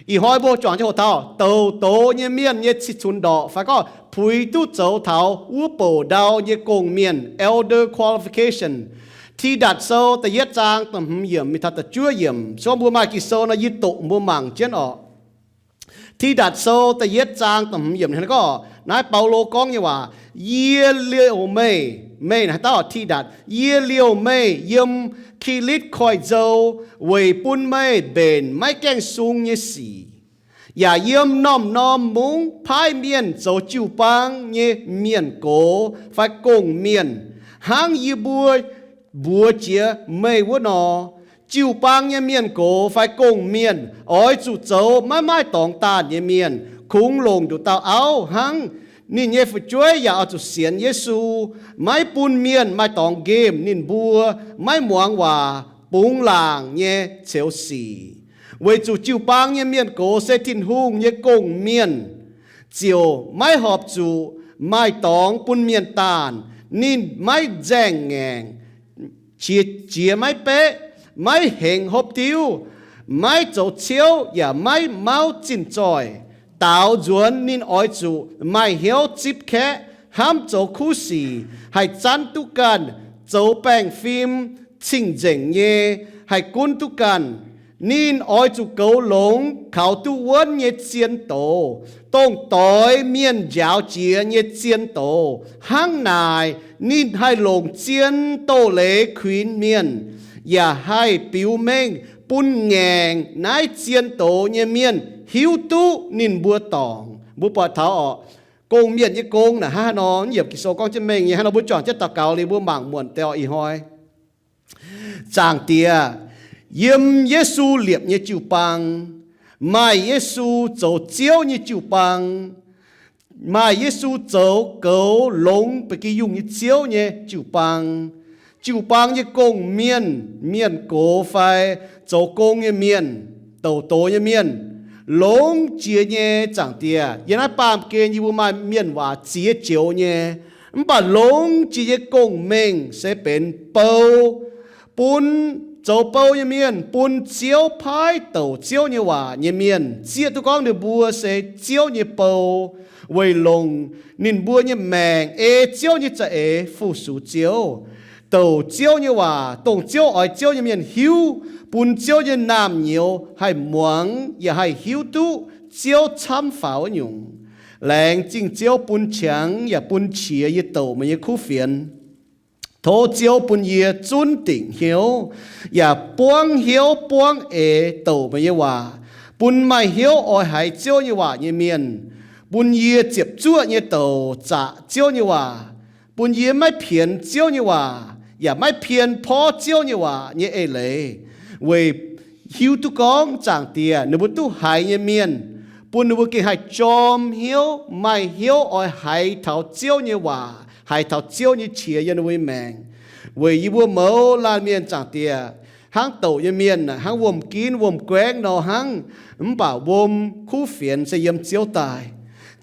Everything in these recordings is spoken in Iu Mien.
Ih hnoi mbuo juangc jienv hoqc taux douc doz nyei mienh nyei cih cunx ndorqc fai gorngv puix duqv zoux taux wuov bouc ndau nyei gong-mienh, elder qualification. Tidatc Sou da'yietv zaang da'hmz yiemc mingh taux da'juov yiemc. Se gorngv mbuo maaih Ging-Sou nor, yie doqc mbuo mangc jienv orqc. Tidatc Sou da'yietv zaang da'hmz yiemc hnangv naaiv gorngv, naaiv Baulo gorngv nyei waac, Yie liouh meih, meih naaiv dauh Tidatc, yie liouh meih yiem Kilitv Koiv-Nzou weic bun meih mbenc maiv gaengh sung nyei sic, yaac yiem norm-norm mungv paaiv mienh zoux jiu-baang nyei mienh gox fai gong-mienh, hnangv yie mbuo mbuox jiex meih wuov nor. Jiu-baang nyei mienh gox fai gong-mienh oix zuqc zoux maiv maaih dorngx daanh nyei mienh, kungx longc nduqc dauh auv hnangv ninh nyei fu'jueiv, yaac oix zuqc sienx Yesu, maiv bun mienh maaih dorngx nqemh ninh mbuo maiv muangx waac, bungx laangc nyei ceux sic. Weic zuqc jiu-baang nyei mienh gox se Tin-Hungh nyei gong-mienh, ziouc maiv horpc zuqc maaih dorngx bun mienh daanh. Ninh maiv nzaeng ngaengc, qiex jiez maiv beqv, maiv hengx hopv diuv, maiv zoux ciouv, yaac maiv mauv zinh zoih. Daaux nzuonx ninh oix zuqc maaih hnyouv zipv kaeqv, hnamv zoux kuv sic, haih zanv duqv ganh, zoux baengh fim, cing-nzengc nyei, haih gunv duqv ganh. Ninh oix zuqc goux longx kaux duqv wuonv nyei zien doz, dongh doix mienh njaaux jiex nyei zien doz. Hnangv naaic, ninh haih longc zien doz-leiz kuinx mienh, yaac haih biux mengh bun ngaengc naaiv zien doz nyei mienh hiuv duqv ninh mbuo dorngc. Mbuo buatc taux orqc, gong-mienh nyei gong naaic hnangv haaix nor, yiemc Ging-Sou gorngv jienv mengh nyei. Hnangv nor mbuo juangc jienv daux gaux liuz, mbuo mangc muonc deix orqc. Ih hnoi, Zaangc Diex, yiem Yesu liepc nyei jiu-baang, maaih Yesu zoux Ziouv nyei jiu-baang, maaih Yesu zoux goux longx ba'gi yungh nyei Ziouv nyei jiu-baang. Jiu-baang nyei gong-mienh, mienh gox fai zoux gong nyei mienh, douc doz nyei mienh, longx jiex nyei. Zaangc Diex, yiem naaiv baamh gen yie mbuo maaih mienh waac ziex joux nyei, mv baac longx jiex nyei gong-mengh se benx bou, bun zoux bou nyei mienh, bun Ziouv paaiv douc Ziouv nyei waac nyei mienh zieqv duqv gorngv ninh mbuo se Ziouv nyei bou, weic longc ninh mbuo nyei maengc ei Ziouv nyei za'eix fu-sux Ziouv. Douc Ziouv nyei waac, dongh Ziouv oix Ziouv nyei mienh hiuv, bun Ziouv nyei naamh nyouz haih muangx yaac haih hiuv duqv Ziouv camv faaux wuov nyungc. Laengz zingh Ziouv bun qangx yaac bun qiex yie douc meih nyei kuv fienx. Tov Ziouv bun yie zunv dingc hnyouv, yaac buangv hnyouv buangv eix douc meih nyei waac, bun maaih hnyouv oix haiz Ziouv nyei waac nyei mienh, bun yie ziepc zuoqv nyei douc zaqc Ziouv nyei waac, bun yie maiv pienx Ziouv nyei waac, yaac maiv pien porv Ziouv nyei waac nyei eix leiz, weic hiuv duqv gorngv Zaangc Diex, ninh mbuo duqv haiz nyei mienh, bun ninh mbuo gengh haih jorm hnyouv, maaih hnyouv oix haiz taux Ziouv nyei waac, haiz taux Ziouv nyei qiex yiem ninh mbuo nyei maengc. Weic yie mbuo mouz laanh mienh, Zaangc Diex, hnangv douc nyei mienh, hnangv wuom-ginv wuom-guaengv nor hnangv, mv baac wuom kuv fienx se yiem Ziouv daaih.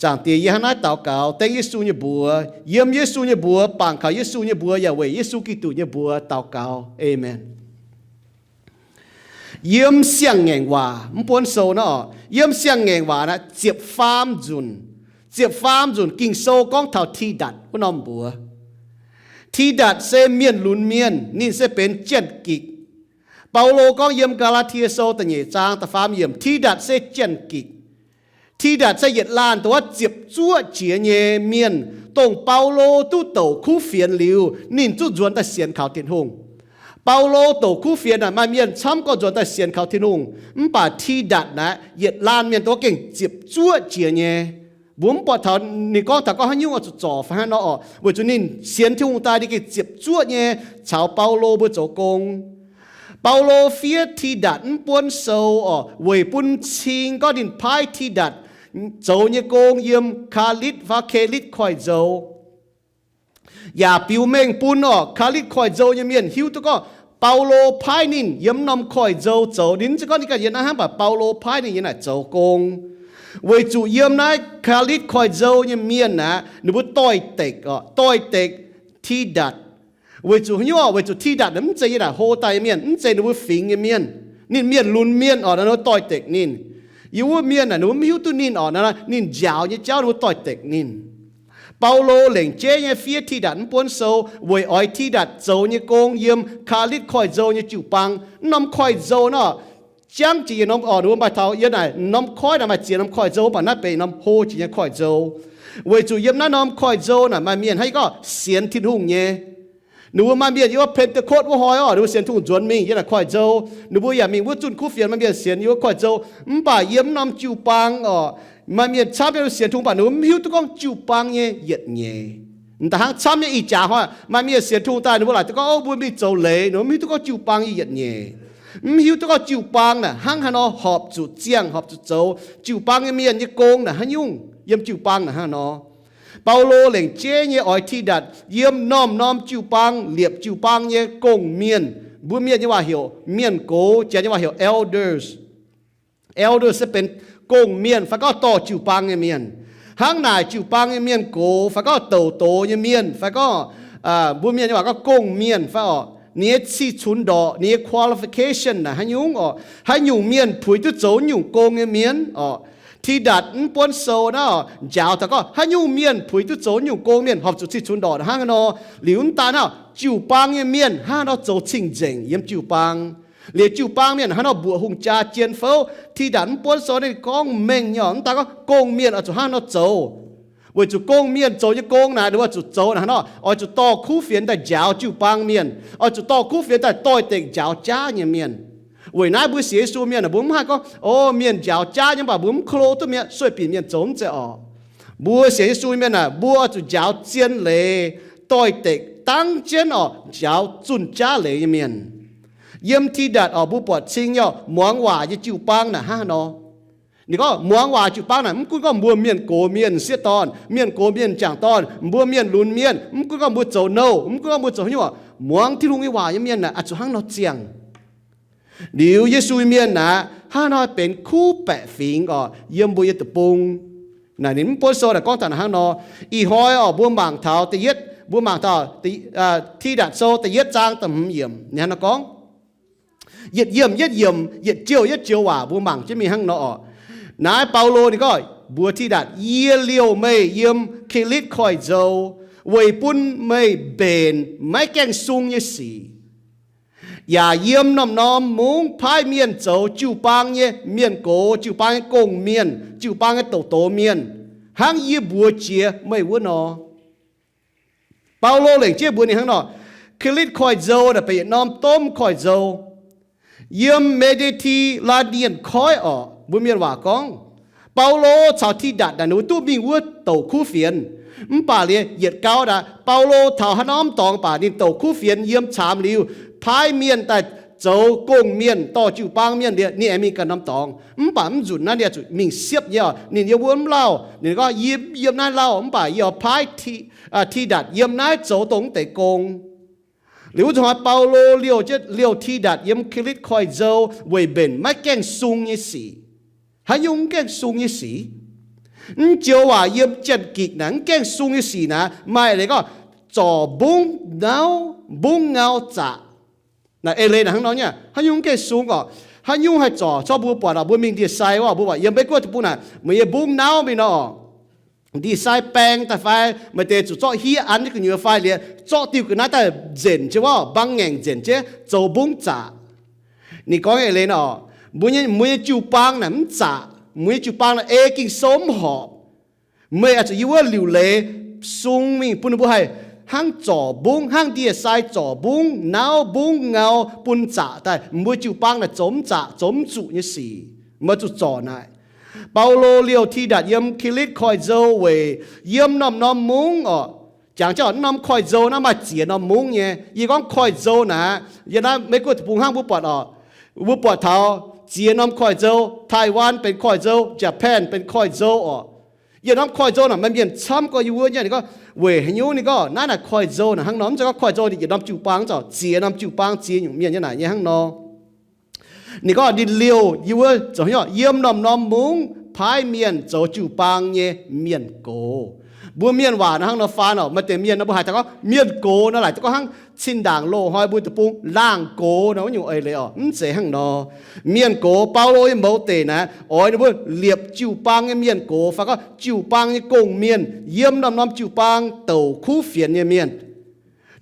Zaangc Diex, yie hnangv naaiv daux gaux dengv Yesu nyei mbuox, yiem Yesu nyei mbuox, bangc kaux Yesu nyei mbuox, yaac weic Yesu Giduc nyei mbuox daux gaux. Aamen. Yiem Siang-Ngaengc Waac, mv buonv sou naaiv orqc, yiem Siang-Ngaengc Waac naaiv ziepc faam nzunc, ziepc faam nzunc Ging-Sou gorngv taux Tidatc wuov norm mbuox. Tidatc se mienh lunx mienh, ninh se benx janx-gikc. Baulo gorngv yiem Gaa^laa^tie Sou da'nyeic zaang da'faam yiemc, Tidatc se janx-gikc. Tidatc se yietc laanh dongh wuov ziepc zuoqv jiex nyei mienh, dongh Baulo duqv douc kuv fienx liuz, ninh zungv nzuonx daaih sienx kaux Tin-Hungh. Baulo douc kuv fienx naaic maaih mienh camv gorngv nzuonx daaih sienx kaux Tin-Hungh, mv baac Tidatc naaic yietc laanh mienh dongh wuov gengh ziepc zuoqv jiex nyei. Mbuo mv buatc taux ninh gorngv taux gorngv haaix nyungc oix zuqc zorc fai haaix nor orqc, weic zuqc ninh sienx Tin-Hungh daaih ninh gengh ziepc zuoqv nyei caux Baulo mbuo zoux gong. Baulo fiev Tidatc mv buonv sou orqc, weic bun cing gorngv ninh paaiv Tidatc zoux nyei gong yiem Kalitv fai Kelitv Koiv-Nzou. Yaac biux mengh bun orqc, Kalitv Koiv-Nzou nyei mienh hiuv duqv gorngv Baulo paaiv ninh yiem norm koiv-nzou zoux. Ninh mv zeiz gorngv ninh ganh yiem naaiv hnangv, mv baac Baulo paaiv ninh yiem naaic zoux gong. Weic zuqc yiem naaiv Kalitv Koiv-Nzou nyei mienh aqv, ninh mbuo doix-dekc orqc, doix-dekc Tidatc. Weic zuqc haaix nyungc orqc? Weic zuqc Tidatc mv zeiz yiem naaic hlo daaih nyei mienh, mv zeiz ninh mbuo fingx nyei mienh. Ninh mienh lunx mienh orqc, ninh mbuo doix-dekc ninh. Yie wuov mienh naaic, ninh mbuo mv hiuv duqv ninh orqc, ninh njaaux nyei jauv ninh mbuo doix-dekc ninh. Baulo lengc jeiv nyei fiev Tidatc mv buonv sou weic oix Tidatc zoux nyei gong yiem Kalitv Koiv-Nzou nyei jiu-baang. Mv norm koiv-nzou nor, jangv jiex yietc norm orqc, ninh mbuo maaih taux yiem naaic norm koiv naaic maaih ziex norm koiv-nzou, mv baac naaiv benx norm hlo jiex nyei koiv-nzou. Weic zuqc yiem naaiv norm koiv-nzou naaic maaih mienh hnangv gorngv sienx Tin-Hungh nyei. Ninh mbuo maaih mienh yiem wuov Pentecost wuov hnoi orqc, ninh mbuo sienx Tin-Hungh nzuonx mingh yiem naaic koiv-nzou. Ninh mbuo yaac mingh wuov zunh kuv fienx, maaih mienh sienx yiem wuov koiv-nzou. Mv baac yiem norm jiu-baang orqc, maaih mienh camv nyei sienx Tin-Hungh, mv baac ninh mbuo mv hiuv duqv gorngv jiu-baang nyei yietc nyeic. Mv daaih hnangv camv nyei ih jaax hnoi maaih mienh sienx Tin-Hungh daaih, ninh mbuo laaic duqv gorngv, o, mbuo mingh zoux leiz, ninh mbuo mv hiuv duqv gorngv jiu-baang nyei yietc nyeic. Mv hiuv duqv gorngv jiu-baang naaic hnangv haaix nor horpc zuqc ziangh, horpc zuqc zoux. Jiu-baang nyei mienh nyei gong naaic haaix nyungc yiem jiu-baang naaic hnangv haaix nor. Baulo lengc jeiv nyei oix Tidatc yiem norm-norm jiu-baang liepc jiu-baang nyei gong-mienh. Mbuo mienh nyei waac heuc mienh gox, janx nyei waac heuc elders. Elders se benx gong-mienh fai gorngv dorh jiu-baang nyei mienh. Hnangv naaic jiu-baang nyei mienh gox fai gorngv douc doz nyei mienh fai gorngv, mbuo mienh nyei waac gorngv gong-mienh fai orqc, ninh nyei cih cunx ndorqc, ninh nyei qualification naaic haaix nyungc orqc, haaix nyungc mienh puix duqv zoux nyungc gong nyei mienh orqc. Tidatc mv buonv sou naaiv orqc, njaaux taux gorngv haaix nyungc mienh puix duqv zoux nyungc gong mienh horpc zuqc cih cunx ndorqc hnangv haaix nor. Liuz mv daaih naaiv jiu-baang nyei mienh hnangv haaix nor zoux cing-nzengc yiem jiu-baang. Liuz jiu-baang mienh hnangv haaix nor mbuoqc hungh jaa jien fouv. Tidatc mv buonv sou ninh gorngv mengh nyei orqc, mv daaih gorngv gong-mienh oix zuqc hnangv haaix nor zoux. Weic zuqc gong-mienh zoux nyei gong naaic, ninh mbuo zuqc zoux naaic hnangv haaix nor, oix zuqc dorh kuv fienx daaih njaaux jiu-baang mienh, oix zuqc dorh kuv fienx daaih doix-dekc njaaux jaav nyei mienh. Weic naaiv mbuo sienx Yesu mienh aah, mbuo mv haih gorngv, o, mienh njaaux jaav nyei mv baac mbuo mv klo duqv mienh, sueih binc mienh zoux mv zeiz orqc. Mbuo sienx Yesu mienh aah, mbuo oix zuqc njaaux zien leiz, doix-dekc dangv jienv orqc, njaaux zunh jaav leiz nyei mienh. Yiem Tidatc orqc, mbuo buatc cing nyei orqc, muangx waac nyei jiu-baang naaic hnangv haaix nor. Ninh gorngv muangx waac jiu-baang naaic, mv gunv gorngv mbuo mienh gox mienh sieqv dorn, mienh gox mienh m'jangc dorn, mbuo mienh lunx mienh, mv gunv gorngv mbuo zoux nouh, mv gunv gorngv mbuo zoux haaix nyungc orqc, muangx Tin-Hungh nyei waac nyei mienh naaic oix zuqc hnangv nor ziangh. Liuz Yesu nyei mienh naaic hnangv haaix nor benx kuv baeqc fingx orqc yiem mbuo nyei deic-bung. Naaic ninh mv buonv sou naaic gorngv taux naaic hnangv nor. Ih hnoi orqc, mbuo mangc taux da'yietv, mbuo mangc taux Tidatc sou da'yietv zaang da'hmz yiemc, ninh hnangv nor gorngv. Yietc yiemc yietv yiemc, yietc joux yietv joux waac mbuo mangc jienv mingh hnangv nor orqc. Naaiv Baulo ninh gorngv mbuox Tidatc, yie liouh meih yiem Kilitv Koiv-Nzou weic bun meih mbenc maiv gaengh sung nyei sic. Yaac yiem norm-norm mungv paaiv mienh zoux jiu-baang nyei mienh gox, jiu-baang nyei gong-mienh, jiu-baang nyei douc doz mienh, hnangv yie mbuox jiex meih wuov nor. Baulo lengc jeiv mbuox ninh hnangv nor, Kilitv Koiv-Nzou naaic benx yietc norm domh koiv-nzou. Yiem Mediterranean koiv orqc, mbuo mienh waac gorngv, Baulo caux Tidatc naaic ninh mbuo duqv mingh wuov douc kuv fienx. Mv baac liuz yietc gau naaic, Baulo taux haaix norm dorngx baac ninh douc kuv fienx yiem caamx liuz, paaiv mienh daaih zoux gong-mienh dorh jiu-baang mienh liuz, ninh aengx mingh ganh norm dorngx. Mv baac mv nzunc naaiv ninh zuqc mingh siepv nyei orqc. Ninh yiem wuov mv lauh, ninh gorngv, yie mv yiem naaiv lauh, mv baac yie oix paaiv Tidatc yiem naaiv zoux dongh mv deix gong. Liuz wuov zanc hnoi Baulo liouh, liouh Tidatc yiem Kilitv Koiv-Nzou weic mbenc maiv gaengh sung nyei sic. Haaix nyungc mv gaengh sung nyei sic? Mv joux waac yiem Janx-Gikc naaic mv gaengh sung nyei sic naaic maaih leiz gorngv zorc mbungv nauv, mbungv ngau zaqc. Naaic eix leiz naaic hnangv nor nyei, haaix nyungc mv gaengh sung orqc? Haaix nyungc haih zorc? Corc mbuo buatc orqc, mbuo mingh ndie-sai orqc, mbuo buatc yiem Meiv Guoqv deic-bung naaic, meih nyei mbungv nauv mingh nor orqc, ndie-sai baeng daaih fai maaih deix zuqc zorqv hiev an jienv gu'nyuoz fai liuz zorqv diuh ga'naaiv daaih nzenc jienv orqc, mbang ngaengc nzenc jienv zoux mbungv zaqc. Ninh gorngv eix leiz nor, mbuo nyei, mbuo nyei jiu-baang naaic mv zaqc, mbuo nyei jiu-baang naaic ei Ging-Sou mv horpc. Meih oix zuqc yiem wuov liuc leiz sung mingh bun ninh mbuo haih hnangv zorc mbungv, hnangv ndie-sai zorc mbungv nauv mbungv ngau bun zaqc daaih, mbuo jiu-baang naaic zoux mv zaqc, zoux mv zuqc nyei sic. Meih zuqc zorc naaic. Baulo liouh Tidatc yiem Kilitv Koiv-Nzou weic yiem norm-norm mungv orqc. Jangx jienv orqc, norm koiv-nzou naaiv maaih ziex norm mungv nyei. Yie gorngv koiv-nzou naaic, yiem naaiv Meiv Guoqv deic-bung hnangv mbuo buatc orqc, mbuo buatc taux ziex norm koiv-nzou, Taiwan benx koiv-nzou, Japan benx koiv-nzou orqc. Yietc norm koiv-nzou naaic maaih mienh camv gorx yiem wuov nyei. Ninh gorngv weic haaix nyungc? Ninh gorngv naaiv naaic koiv-nzou naaic hnangv nor, mv zeiz gorngv koiv-nzou ninh yietc norm jiu-baang, ziex norm jiu-baang ziex nyungc mienh nyei naaic nyei hnangv nor. Ninh gorngv ninh liouh yiem wuov, zoux haaix nyungc? Yiem norm-norm mungv paaiv mienh zoux jiu-baang nyei mienh gox. Mbuo mienh waac nor hnangv nor faan oc. Maaih deix mienh nor mbuo haiz taux gorngv mienh gox nor laaic duqv gorngv hnangv cin-ndaangc loz-hnoi mbuo deic-bung laangh gox nor, wuov nyungc eix leiz oc. Mv zeiz hnangv nor. Mienh gox, Baulo yiem mouz deic naaiv oix ninh mbuo liepc jiu-baang nyei mienh gox fai gorngv jiu-baang nyei gong-mienh, yiem norm-norm jiu-baang douc kuv fienx nyei mienh.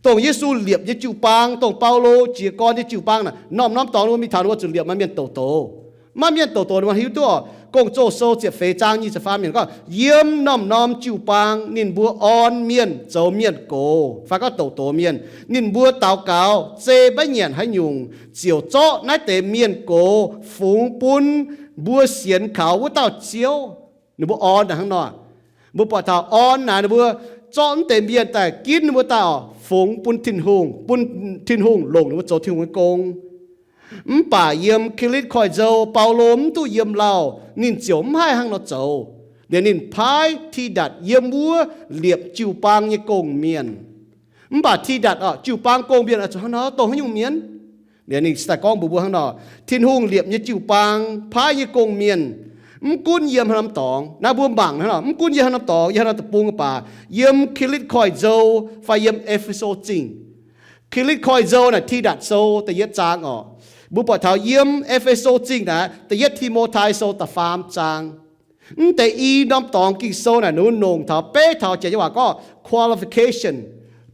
Dongh Yesu liepc nyei jiu-baang, dongh Baulo jiez gorn nyei jiu-baang naaic, norm-norm dorngx ninh mbuo mingh taux ninh mbuo zuqc liepc maaih mienh douc doz. Maaih mienh douc doz ninh mbuo hiuv duqv oc. Gong-Zoh sou ziepc feix zaang nyic ziepc faam yiemc gorngv, yiem norm-norm jiu-baang ninh mbuo orn mienh zoux mienh gox fai gorngv douc doz mienh. Ninh mbuo daux gaux zei maiv nyanc haaix nyungc, ziouc zorqv naaiv deix mienh gox fungx bun mbuo sienx kaux wuov dauh Ziouv. Ninh mbuo orn naaic hnangv nor. Mbuo buatc taux orn naaic ninh mbuo zorqv mv deix mienh daaih ginv ninh mbuo daaih oc, fungx bun Tin-Hungh, bun Tin-Hungh longc ninh mbuo zoux Tin-Hungh nyei gong. Mv baac yiem Ga'litv Koiv-Nzou, Baulo mv duqv yiem lauh, ninh ziouc mv haih hnangv nor zoux. Liuz ninh paaiv Tidatc yiem wuov liepc jiu-baang nyei gong-mienh. Mv baac Tidatc oc, jiu-baang gong-mienh oix zuqc hnangv nor dongh haaix nyungc mienh? Liuz ninh daaih gorngv mbuox mbuo hnangv nor, Tin-Hungh liepc nyei jiu-baang, paaiv nyei gong-mienh, mv gunv yiem haaix norm dorngx, naaiv mbuo mangc hnangv nor, mv gunv yiem haaix norm dorngx, yiem haaix norm deic-bung mv baac, yiem Ga'litv Koiv-Nzou fai yiem E^fe^so Zingh. Ga'litv Koiv-Nzou naaic Tidatc sou da'yietv zaang oc. Mbuo buatc taux yiem E^fe^so Zingh naaic da'yietv Ti^mo^tai sou da'faam zaang. Mv deix i norm dorngx Ging-Sou naaic ninh mbuo nongc taux, beiv taux Janx nyei waac gorngv qualification,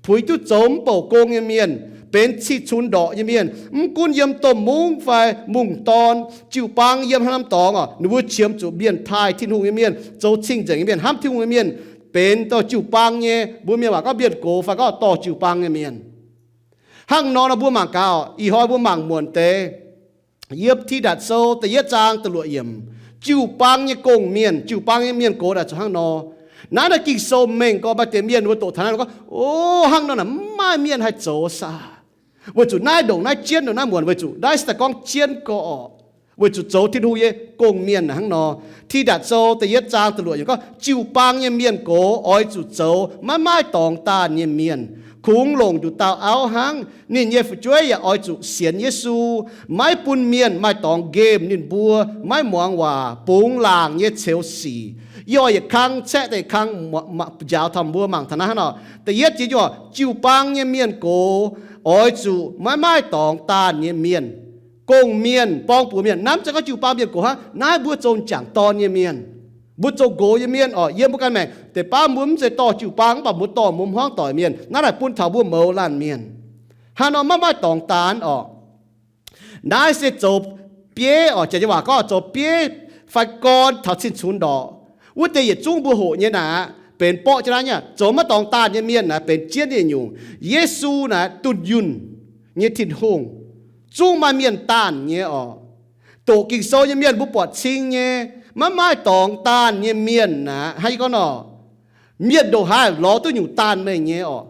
puix duqv zoux mv bouc gong nyei mienh, benx cih cunx ndorqc nyei mienh, mv gunv yiem domh mungv fai mungv dorn, jiu-baang yiem haaix norm dorngx oc, ninh mbuo qiemx zuqc mienh taaih Tin-Hungh nyei mienh, zoux cing-nzengc nyei mienh, hnamv Tin-Hungh nyei mienh, benx dauh jiu-baang nyei, mbuo mienh waac gorngv mienh gox fai gorngv dorh jiu-baang nyei mienh. Hnangv nor nor mbuo mangc gaax, ih hnoi mbuo mangc muonc deix yiem Tidatc sou da'yietv zaang da'luoqc yiemc, jiu-baang nyei gong-mienh, jiu-baang nyei mienh gox naaic zuqc hnangv nor. Naaiv naaiv Ging-Sou mengh gorx maaih deix mienh mbuo doqc taux naaiv gorngv, o, hnangv nor naaic mv maaih mienh haih zoux saah? Weic zuqc naaiv ndongc naaiv jienv ndongc naaiv muonc, weic zuqv naaiv se daaih gorngv jienv gorx oc, weic zuqc zoux Tin-Hungh nyei gong-mienh hnangv nor. Tidatc sou da'yietv zaang da'luoqc yiemc gorngv, jiu-baang nyei mienh gox oix zuqc zoux maiv maaih dorngx daanh nyei mienh, kungx longc nduqc dauh auv hnangv. Ninh nyei fu'jueiv yaac oix zuqc sienx Yesu, maiv bun mienh maaih dorngx nqemh ninh mbuo, maiv muangx waac, bungx laangc nyei ceux sic. Yie oix yietc kang caeqv deix kang njaaux taux mbuo mangc taux naaiv hnangv nor. Da'yietv jiex nyungc, jiu-baang nyei mienh gox oix zuqc maiv maaih dorngx daanh nyei mienh, gong-mienh, borng-buoz mienh. Naaiv mv zeiz gorngv jiu-baang mienh gox hnangv, naaiv mbuo zoux m'jangc dorn nyei mienh, mbuo zoux nqox nyei mienh oc. Yiem mbuo ganh maengc deix baav mbuo mv zeiz dorh jiu-baang, mv baac mbuo dorh muoz hmuangv doic mienh. Naaiv naaic bun taux mbuo mouz laanh mienh. Hnangv nor maiv maaih dorngx daanh oc. Naaiv se zoux bieiv oc, Janx nyei waac gorngv zoux bieiv fai gorn taux cing-cunx ndorqc. Wuov deix yietc zungv mbuo hoqc nyei naaic, benx borqv jienv naaiv nyei, zoux maiv dorngx daanh nyei mienh naaic benx jienv nyei nyungc. Yesu naaic dunh yunh nyei Tin-Hungh, zungv maaih mienh daanh nyei oc. Doqc Ging-Sou nyei mienh mbuo buatc cing nyei, maiv maaih dorngx daanh nyei mienh naaic. Hnangv yie gorngv nor, mienh ndongc haaix lorz duqv nyungc daanh meih nyei oc.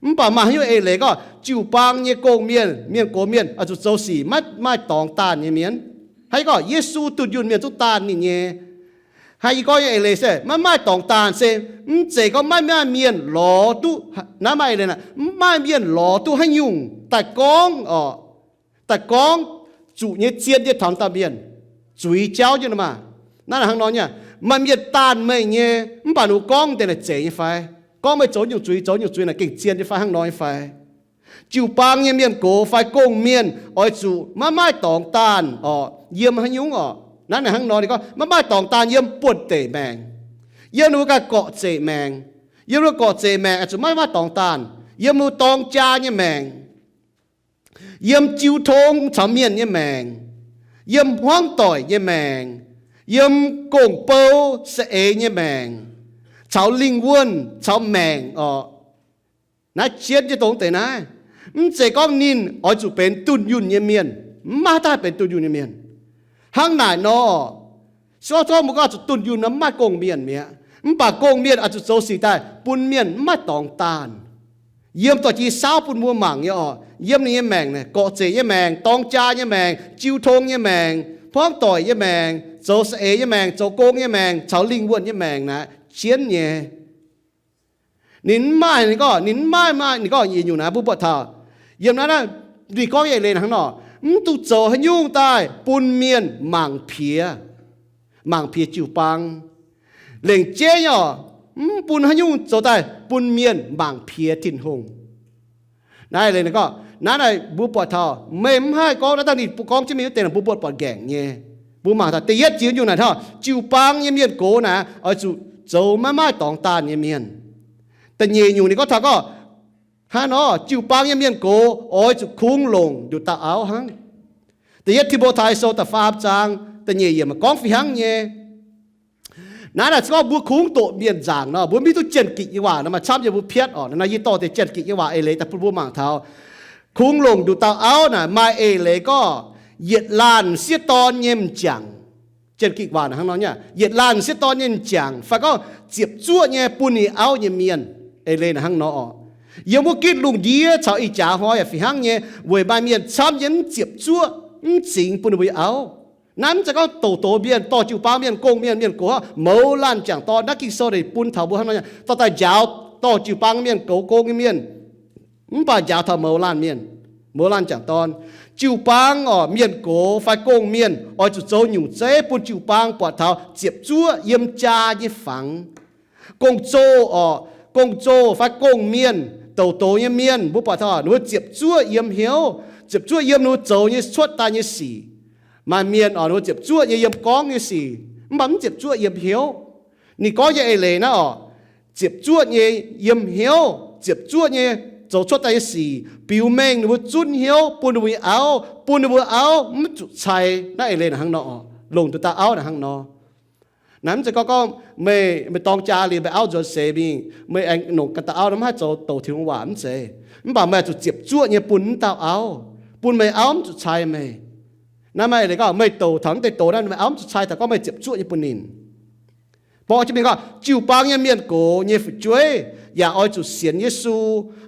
Mv baac maaih haaix nyungc eix leiz gorngv jiu-baang nyei gong-mienh, mienh gox mienh oix zuqc zoux sic maiv maaih dorngx daanh nyei mienh? Hnangv yie gorngv Yesu dunh yunh mienh zungv daanh ninh nyei. Hnangv yie gorngv nyei eix leiz se maiv maaih dorngx daanh se mv zeiz gorngv maiv maaih mienh lorz duqv, naaiv maaih eix leiz naaic, mv maaih mienh lorz duqv haaix nyungc daaih gorngv oc, daaih gorngv zuqc nyei zien nyei taux dauh mienh, zuiz jauv jienv nor maah. Naaiv hnangv nor nyei, maaih mienh daanh meih nyei, mv baac ninh gorngv deix naaic zeiz nyei fai? Gorngv meih zoux nyungc zuiz, zoux nyungc zuiz naaic gengh zien nyei fai, hnangv nor nyei fai? Jiu-baang nyei mienh gox fai gong-mienh oix zuqc maiv maaih dorngx daanh oc, yiem haaix nyungc oc. Naaiv naaic hnangv nor ninh gorngv maiv maaih dorngx daanh yiem buonh deic maengc, yiem ninh mbuo ganh gorqv zeqc maengc. Yiem ninh mbuo gorqv zeqc maengc oix zuqc maiv maaih dorngx daanh. Yiem ninh mbuo dorng jaa nyei maengc, yiem jiu tong caux mienh nyei maengc, yiem hmuangv doic nyei maengc, yiem gong-bou saeng-eix nyei maengc, caux lingh wuonh caux maengc oc. Naaiv jienv jienv dongh deix naaiv. Mv zeiz gorngv ninh oix zuqc benx dunh yunh nyei mienh. Mv maaih daaih benx dunh yunh nyei mienh. Hnangv naaic nor, se gorngv mbuo gorngv zuqc dunh yunh nor, mv maaih gong-mienh mi'aqv. Mv baac gong-mienh oix zuqc zoux sic daaih bun mienh mv maaih dorngx daanh. Yiem dorh jiex saauv bun mbuo mangc nyei oc. Yiem ninh nyei maengc naaic, gorqv zeqc nyei maengc, dorng jaa nyei maengc, jiu tong nyei maengc, hmuangv doic nyei maengc, zoux saeng-eix nyei maengc, zoux gong nyei maengc, caux lingh wuonh nyei maengc naaic jienv nyei. Ninh mv maaih, ninh gorngv ninh mv maaih, maaih, ninh gorngv yietc nyungc naaiv mbuo buatc taux yiem naaiv naaiv, ninh gorngv eix leiz hnangv nor, mv dungx zoux haaix nyungc daaih bun mienh mangc piex, mangc piex jiu-baang. Lengc jeiv nyei oc, Mv bun haaix nyungc zoux daaih bun mienh mangc piex Tin-Hungh. Naaiv leiz ninh gorngv, naaiv naaic mbuo buatc taux meih mv haih gorngv naaiv dangh ninh mbuo gorngv jienv mingh wuov deix naaic mbuo buatc buatc nqaengc nyei. Mbuo mangc taux da'yietv jiex nyungc naaic taux jiu-baang nyei mienh gox naaic oix zuqc zoux maiv maaih dorngx daanh nyei mienh. Da'nyeic nyungc ninh gorngv taux gorngv hnangv nor, jiu-baang nyei mienh gox oix zuqc kungx longc nduqc dauh auv hnangv. Da'yietv Ti^mo^tai Sou da'faam zaang da'nyeic yiemc gorngv fih hnangv nyei. Naaiv naaic se gorngv mbuo kungx doqc mienh nzaangc nor, mbuo mv hiuv duqv Janx-Gikc nyei waac nor maaih camv nyei mbuo piatv orqc. Naaiv yie dorh deix Janx-Gikc nyei waac eix leiz daaih bun mbuo mangc taux kungx longc nduqc dauh auv naaic maaih eix leiz gorngv yietc laanh sieqv dorn nyei m'jangc. Janx-Gikc waac naaic hnangv nor nyei, yietc laanh sieqv dorn nyei m'jangc fai gorngv ziepc zuoqv nyei bun ninh auv nyei mienh. Eix leiz naaic hnangv nor orqc. Yiem wuov gitv lungh ndiev caux ih jaax hnoi yaac fih hnangv nyei, weic maaih mienh camv nyei mv ziepc zuoqv, mv zingx bun ninh mbuo nyei auv. Naaiv mv zeiz gorngv douc doz mienh, dorh jiu-baang mienh, gong-mienh, mienh gox mouz laanh m'jangc dorn. Naaiv Ging-Sou deix bun taux mbuo hnangv nor nyei, dorh daaih njaaux dorh jiu-baang mienh, goux gong nyei mienh, mv baac njaaux taux mouz laanh mienh, mouz laanh m'jangc dorn. Jiu-baang orqc, mienh gox fai gong-mienh oix zuqc zoux nyungc zeiv bun jiu-baang buatc taux ziepc zuoqv yiem jaa nyei fangx. Gong-zoh orqc, gong-zoh fai gong-mienh, douc doz nyei mienh, mbuo buatc taux ninh mbuo ziepc zuoqv yiem hnyouv, ziepc zuoqv yiem ninh mbuo zoux nyei cuotv daaih nyei sic. Maaih mienh orqc, ninh mbuo ziepc zuoqv nyei yiem gorngv nyei sic, mv baac mv ziepc zuoqv yiem hnyouv. Ninh gorngv nyei eix leiz naaiv orqc, ziepc zuoqv nyei yiem hnyouv, ziepc zuoqv nyei zoux cuotv daaih nyei sic biux mengh ninh mbuo zunv hnyouv bun ninh mbuo nyei auv, bun ninh mbuo auv mv zuqc cai. Naaiv eix leiz naaic hnangv nor orqc, longc nduqc dauh auv naaic hnangv nor. Naaiv mv zeiz gorngv gorngv meih, meih dorng jaa liuz meih auv nzuonx seix mingh, meih aengx longc ganh dauh auv nor mv haih zoux douc Tin-Hungh waac, mv zeiz. Mv baac meih oix zuqc ziepc zuoqv nyei bun wuov dauh auv, bun meih auv mv zuqc cai meih. Naaiv maaih eix leiz gorngv meih douc taux wuov deix doz naaiv, meih auv mv zuqc cai taux gorngv meih ziepc zuoqv nyei bun ninh. Borqv jienv mingh gorngv jiu-baang nyei mienh gox nyei fu'jueiv yaac oix zuqc sienx Yesu,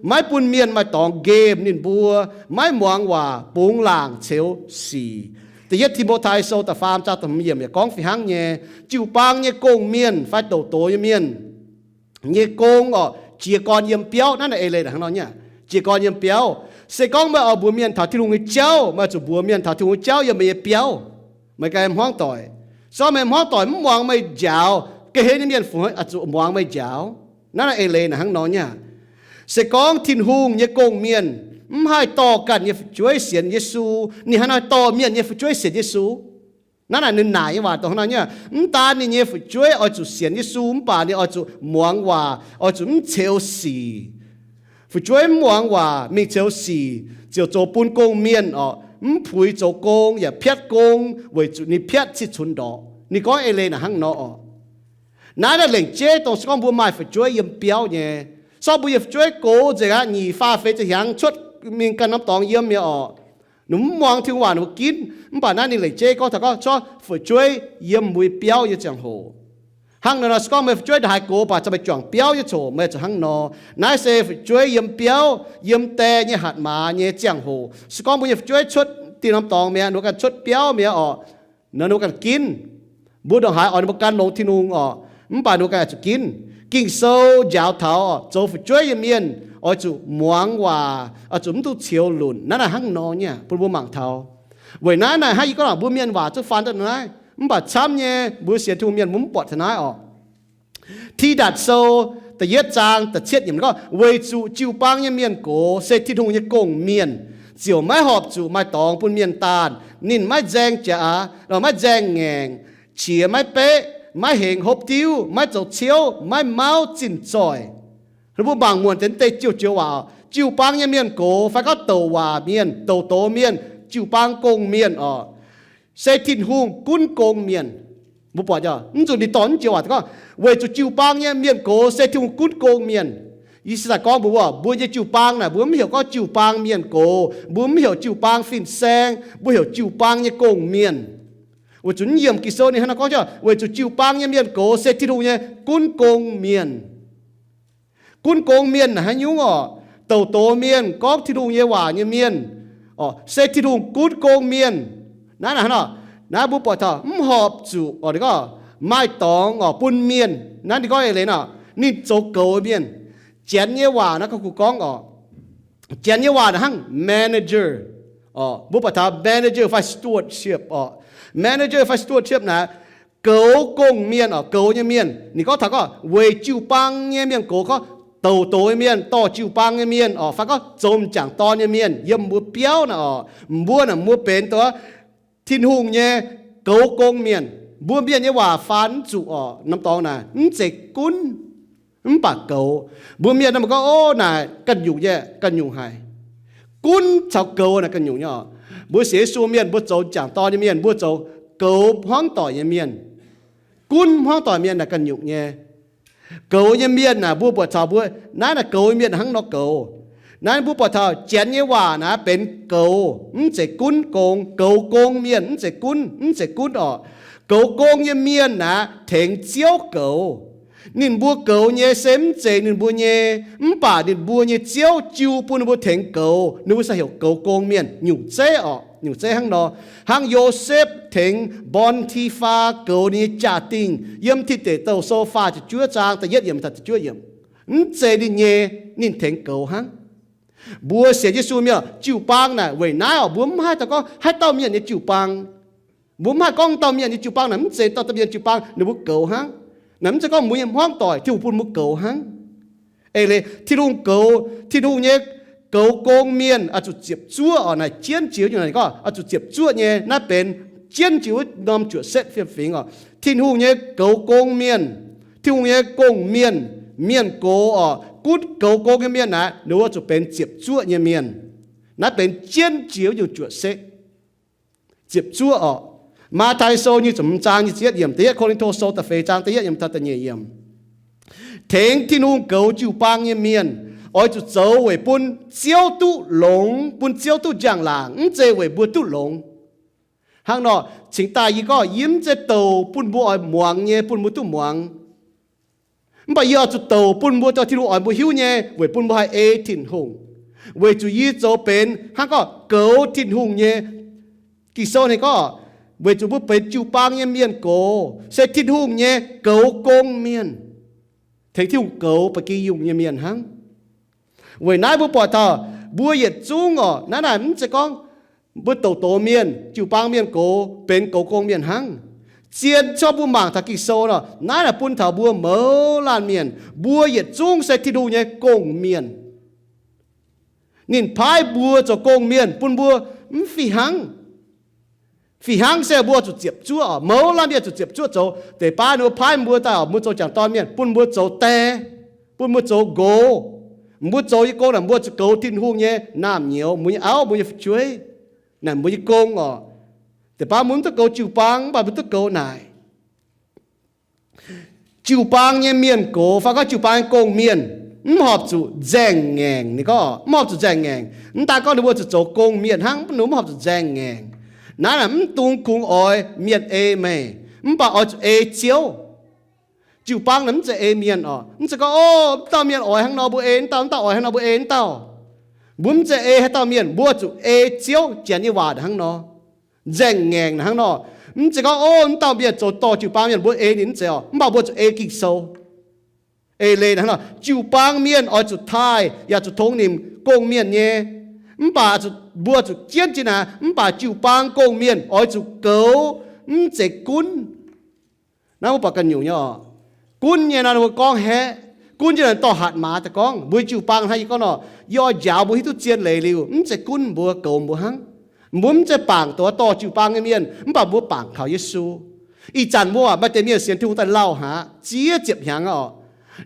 maiv bun mienh maaih dorngx nqemh ninh mbuo, maiv muangx waac, bungx laangc ceux sic. Da'yietv Ti^mo^tai Sou da'faam zaang da'hmz yiemc yaac gorngv fih hnangv nyei. Jiu-baang nyei gong-mienh fai douc doz nyei mienh nyei gong orqc, jiez gorn yiem biauv. Naaiv naaic eix leiz naaic hnangv nor nyei, jiez gorn yiem biauv. Se gorngv meih oix mbuox mienh taux Tin-Hungh nyei jauv, meih oix zuqc mbuox mienh taux Tin-Hungh nyei jauv yiem meih nyei biauv. Meih ganh hmuangv doic. Se gorngv meih hmuangv doic mv muangx meih njaaux, ga'hlen nyei mienh fungc oix zuqc muangx meih njaaux. Naaiv naaic eix leiz naaic hnangv nor nyei. Se gorngv Tin-Hungh nyei gong-mienh mv haih dorh ganh nyei fu'jueiv sienx Yesu, ninh haaix nor dorh mienh nyei fu'jueiv sienx Yesu? Naaiv naaic ninh naaic nyei waac dongh hnangv nor nyei. Mv daan ninh nyei fu'jueiv oix zuqc sienx Yesu, mv baac ninh oix zuqc muangx waac, oix zuqc mv ceux sic. Fu'jueiv mv muangx waac, mingh ceux sic, ziouc zoux bun gong-mienh orqc, mv puix zoux gong yaac piatv gong, weic zuqc ninh piatv cih cunx ndorqc. Ninh gorngv eix leiz naaic hnangv nor orqc. Naaiv naaic lengc jeiv dongh se gorngv mbuo maaih fu'jueiv yiem biauv nyei, se gorngv mbuo nyei fu'jueiv gox nzengc aqv, nyic, faah, feix ziepc hnyangx cuotv mingh ganh norm dorngx yiem nyei orqc, ninh mv muangx Tin-Hungh waac ninh mbuo ginv. Mv baac naaiv ninh lengc jeiv gorngv taux gorngv se gorngv fu'jueiv yiem mbuo biauv nyei ziangh hoc. Hnangv nor nor se gorngv meih fu'jueiv ndongc haaix gox baac za'gengh meih juangc biauv nyei coc meih zuqc hnangv nor. Naaiv se fu'jueiv yiem biauv, yiem die nyei hatc maaz nyei ziangh hoc. Se gorngv mbuo nyei fu'jueiv cuotv dinh norm dorngx mi'aqv, ninh mbuo ganh cuotv biauv mi'aqv orqc, nor ninh mbuo ganh ginv. Mbuo ndongc haaix oix ninh mbuo gan longx Tin-Hungh orqc, mv baac ninh mbuo ganh oix zuqc ginv. Ging-Sou njaaux taux zoux fu'jueiv nyei mienh oix zuqc muangx waac, oix zuqc mv duqv ceux lunc. Naaiv naaic hnangv nor nyei bun mbuo mangc taux. Weic naaiv naaic hnangv yie gorngv mbuo mienh waac zuqc faan daaih naaiv, mv baac camv nyei mbuo sienx Tin-Hungh mienh mbuo mv buatc taux naaiv orqc. Tidatc Sou da'yietv zaang da'cietv yiemc gorngv, weic zuqc jiu-baang nyei mienh gox se Tin-Hungh nyei gong-mienh, ziouc maiv horpc zuqc maaih dorngx bun mienh daanh. Ninh maiv nzaeng jaax, maiv nzaeng ngaengc, qiex maiv beqv, maiv hengx hopv diuv, maiv zoux ciouv, maiv mauv zinh zoih. Mbuo mangc muonc deix deix joux-joux waac, jiu-baang nyei mienh gox fai gorngv douc waac mienh, douc doz mienh, jiu-baang gong-mienh orqc, se Tin-Hungh gunv gong mienh. Mbuo buatc mv nzunc ninh dorh naaiv joux waac gorngv, weic zuqc jiu-baang nyei mienh gox se Tin-Hungh gunv gong mienh. Yie se daaih gorngv mbuox mbuo, mbuo nyei jiu-baang naaic mbuo mv heuc gorngv jiu-baang mienh gox, mbuo mv heuc jiu-baang fin-saeng, mbuo heuc jiu-baang nyei gong-mienh. Weic zuqc naaiv yiemc Ging-Sou ninh hnangv naaiv gorngv, weic zuqc jiu-baang nyei mienh gox se Tin-Hungh nyei gunv gong-mienh. Gunv gong-mienh naaic haaix nyungc orqc? Douc doz mienh, gorngv Tin-Hungh nyei waac nyei mienh, se Tin-Hungh gunv gong-mienh. Naaiv naaic hnangv nor, naaiv mbuo buatc taux mv horpc zuqc orqc, ninh gorngv maaih dorngx orqc bun mienh. Naaiv ninh gorngv eix leiz nor, ninh zoux goux mienh. Janx nyei waac naaiv gorngv, gorngv orqc, Janx nyei waac naaic hnangv manager orqc. Mbuo buatc taux manager fai stewardship orqc. Manager fai stewardship naaic goux gong-mienh oc, goux nyei mienh. Ninh gorngv taux gorngv weic jiu-baang nyei mienh goux, gorngv douc douc nyei mienh, dorh jiu-baang nyei mienh oc, fai gorngv zoux m'jangc dorn nyei mienh yiem mbuo biauv naaic oc, mbuo naaic mbuo benx dongh Tin-Hungh nyei goux gong mienh. Mbuo mienh nyei waac faan mv zuqc oc, norm dorngx naaic mv zeiz gunv, mv baac goux. Mbuo mienh naaic mbuo gorngv, ov, naaic ganh nyungc nyei, ganh nyungc haic. Gunv caux goux naaic ganh nyungc nyei oc. Mbuo sienx Yesu mienh, mbuo zoux m'jangc dorn nyei mienh, mbuo zoux goux hmuangv doic nyei mienh. Gunv hmuangv doic mienh naaic ganh nyungc nyei. Goux nyei mienh naaic mbuo buatc taux mbuo, naaiv naaic goux nyei mienh hnangv nor goux. Naaiv mbuo buatc taux Janx nyei waac naaic benx goux, mv zeiz gunv gong. Goux gong mienh mv zeiz gunv, mv zeiz gunv oc. Goux gong nyei mienh naaic tengx Ziouv goux. Ninh mbuo goux nyei se mv zeiz ninh mbuo nyei, mv baac ninh mbuo nyei Ziouv jiu bun ninh mbuo tengx goux. Ninh mbuo se heuc goux gong mienh nyungc zeiv oc, nyungc zeiv hnangv nor. Hnangv Yosepv tengx Mbon^ti^faa goux ninh nyei jaa-dingh, yiem Tin Deic Douh Sou faah ziepc juov zaang da'yietv yiemc taux da'juov yiemc. Mv zeiz ninh nyei, ninh tengx goux hnangv. Mbuo sienx Yesu mienh, jiu-baang naaic weic naaiv oc, mbuo mv haih daaih gorngv haaix dauh mienh nyei jiu-baang. Mbuo mv haih gorngv dauh mienh nyei jiu-baang naaic mv zeiz dauh dauh mienh jiu-baang, ninh mbuo goux hnangv. Naaic mv zeiz gorngv mbuo nyei hmuangv doic, Tin-Hungh bun mbuo goux hnangv. Eix leiz Tin-Hungh goux, Tin-Hungh nyei goux gong mienh oix zuqc ziepc zuoqv oc. Naaic jienv jiex nyungc naaic gorngv oix zuqc ziepc zuoqv nyei. Naaiv benx jienv jiex wuov norm juoqc setv fiem-fingx oc. Tin-Hungh nyei goux gong mienh, Tin-Hungh nyei gong-mienh, mienh gox oc, gunv goux gong nyei mienh naaic, ninh mbuo zuqc benx ziepc zuoqv nyei mienh. Naaiv benx jienv jiex wuov nyungc juoqc setv. Ziepc zuoqv oc. Matv^tai Sou nyic ziepc hmz zaang nyic ziepc yietv yiemc, da'yietv Ko^lin^to Sou da'feix zaang da'yietv yiemc taux da'nyeic yiemc. Tengx Tin-Hungh goux jiu-baang nyei mienh oix zuqc zoux weic bun Ziouv duqv longx, bun Ziouv duqv njang-laangc, mv zeiz weic mbuo duqv longx. Hnangv nor, cingx daaih yie gorngv yie mv zeiz douc bun mbuo oix muangx nyei, bun mbuo duqv muangx. Mv baac yie oix zuqc douc bun mbuo, dorh Tin-Hungh oix mbuo hiuv nyei, weic bun mbuo haih ei Tin-Hungh. Weic zuqc yie zoux benx hnangv gorngv goux Tin-Hungh nyei. Ging-Sou ninh gorngv, weic zuqc mbuo benx jiu-baang nyei mienh gox, se Tin-Hungh nyei goux gong mienh, tengx Tin-Hungh goux ba'gi yungh nyei mienh hnangv. Weic naaiv mbuo buatc taux mbuo yietc zungv oc, naaiv naaic mv zeiz gorngv mbuo douc douc mienh, jiu-baang mienh gox benx goux gong mienh hnangv. Zien corc mbuo mangc taux Ging-Sou nor, naaiv naaic bun taux mbuo mouz laanh mienh, mbuo yietc zungv se Tin-Hungh nyei gong-mienh. Ninh paaiv mbuo zoux gong-mienh bun mbuo mv fih hnangv. Fih hnangv se mbuo zuqc ziepc zuoqv oc. Mouz laanh mienh zuqc ziepc zuoqv zoux. Deix baav ninh mbuo paaiv mbuo daaih oc, mbuo zoux jangc dorn mienh, bun mbuo zoux die, bun mbuo zoux nqox. Mbuo zoux nyei gong naaic mbuo zuqc goux Tin-Hungh nyei naamh nyouz, mbuo nyei auv, mbuo nyei fu'jueiv, naaic mbuo nyei gong oc. Deix baav mbuo mv duqv goux jiu-baang, mv baac mbuo duqv goux naaic. Jiu-baang nyei mienh gox fai gorngv jiu-baang nyei gong-mienh mv horpc zuqc nzaeng ngaengc. Ninh gorngv mv horpc zuqc nzaeng ngaengc. Mv daan gorngv ninh mbuo zuqc zoux gong-mienh hnangv, mv, ninh mv horpc zuqc nzaeng ngaengc. Naaiv naaic mv dungx kungx oix mienh ei meih, mv baac oix zuqc ei Ziouv. Jiu-baang naaic mv zeiz ei mienh oc. Mv zeiz gorngv, o, mv dauh mienh oix hnangv nor mbuo ei mv dauh, mv dauh oix hnangv nor mbuo ei mv dauh. Mbuo mv zeiz ei haaix dauh mienh, mbuo zuqc ei Ziouv. Janx nyei waac hnangv nor. Nzaeng ngaengc hnangv nor. Mv zeiz gorngv, o, mv dauh mienh zoux dorh jiu-baang mienh mbuo ei ninh mv zeiz oc. Mv baac mbuo zuqc ei Ging-Sou. Eix leiz hnangv nor, jiu-baang mienh oix zuqc taaih yaac zuqc tongx nimc gong-mienh nyei. Mv baac mbuo zuqc jienv jiex naaic, mv baac jiu-baang gong-mienh oix zuqc goux, mv zeiz gunv. Naaiv mbuo buatc ganh nyungc nyei oc. Gunv nyei nor, ninh mbuo gorngv haeqv. Gunv nyei nor, dorh hatc maaz daaih gorngv. Mbuo jiu-baang hnangv yie gorngv nor, yie oix njaaux mbuo hiuv duqv zien leiz liuz, mv zeiz gunv mbuo, goux mbuo hnangv. Mbuo mv zeiz bangc dongh dorh jiu-baang nyei mienh, mv baac mbuo bangc kaux Yesu. Ih zanc mbuo maaih deix mienh sienx Tin-Hungh daaih lauh haic, ziex ziepc hnyangx aqv oc.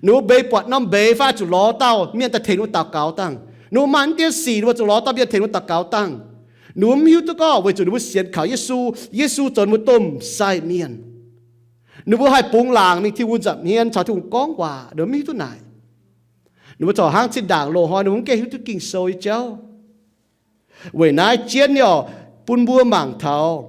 Ninh mbuo mbeix buatc norm mbeix fai zuqc lorz dauh mienh daaih tengx ninh mbuo daux gaux dangh. Ninh mbuo maaih mv dien sic, ninh mbuo zuqc lorz dauh mienh tengx ninh mbuo daux gaux dangh. Ninh mbuo mv hiuv duqv gorngv weic zuqc ninh mbuo sienx kaux Yesu, Yesu zoux ninh mbuo domh sai mienh. Ninh mbuo haih bungx laangc mingh Tin-Hungh nza'hmien caux Tin-Hungh gorngv waac, ninh mbuo mv hiuv duqv naaic. Ninh mbuo corc hnangv zinh ndaangc loz-hnoi ninh mbuo mv gaengh hiuv duqv Ging-Sou nyei jauv. Weic naaiv jienv nyei oc, bun mbuo mangc taux,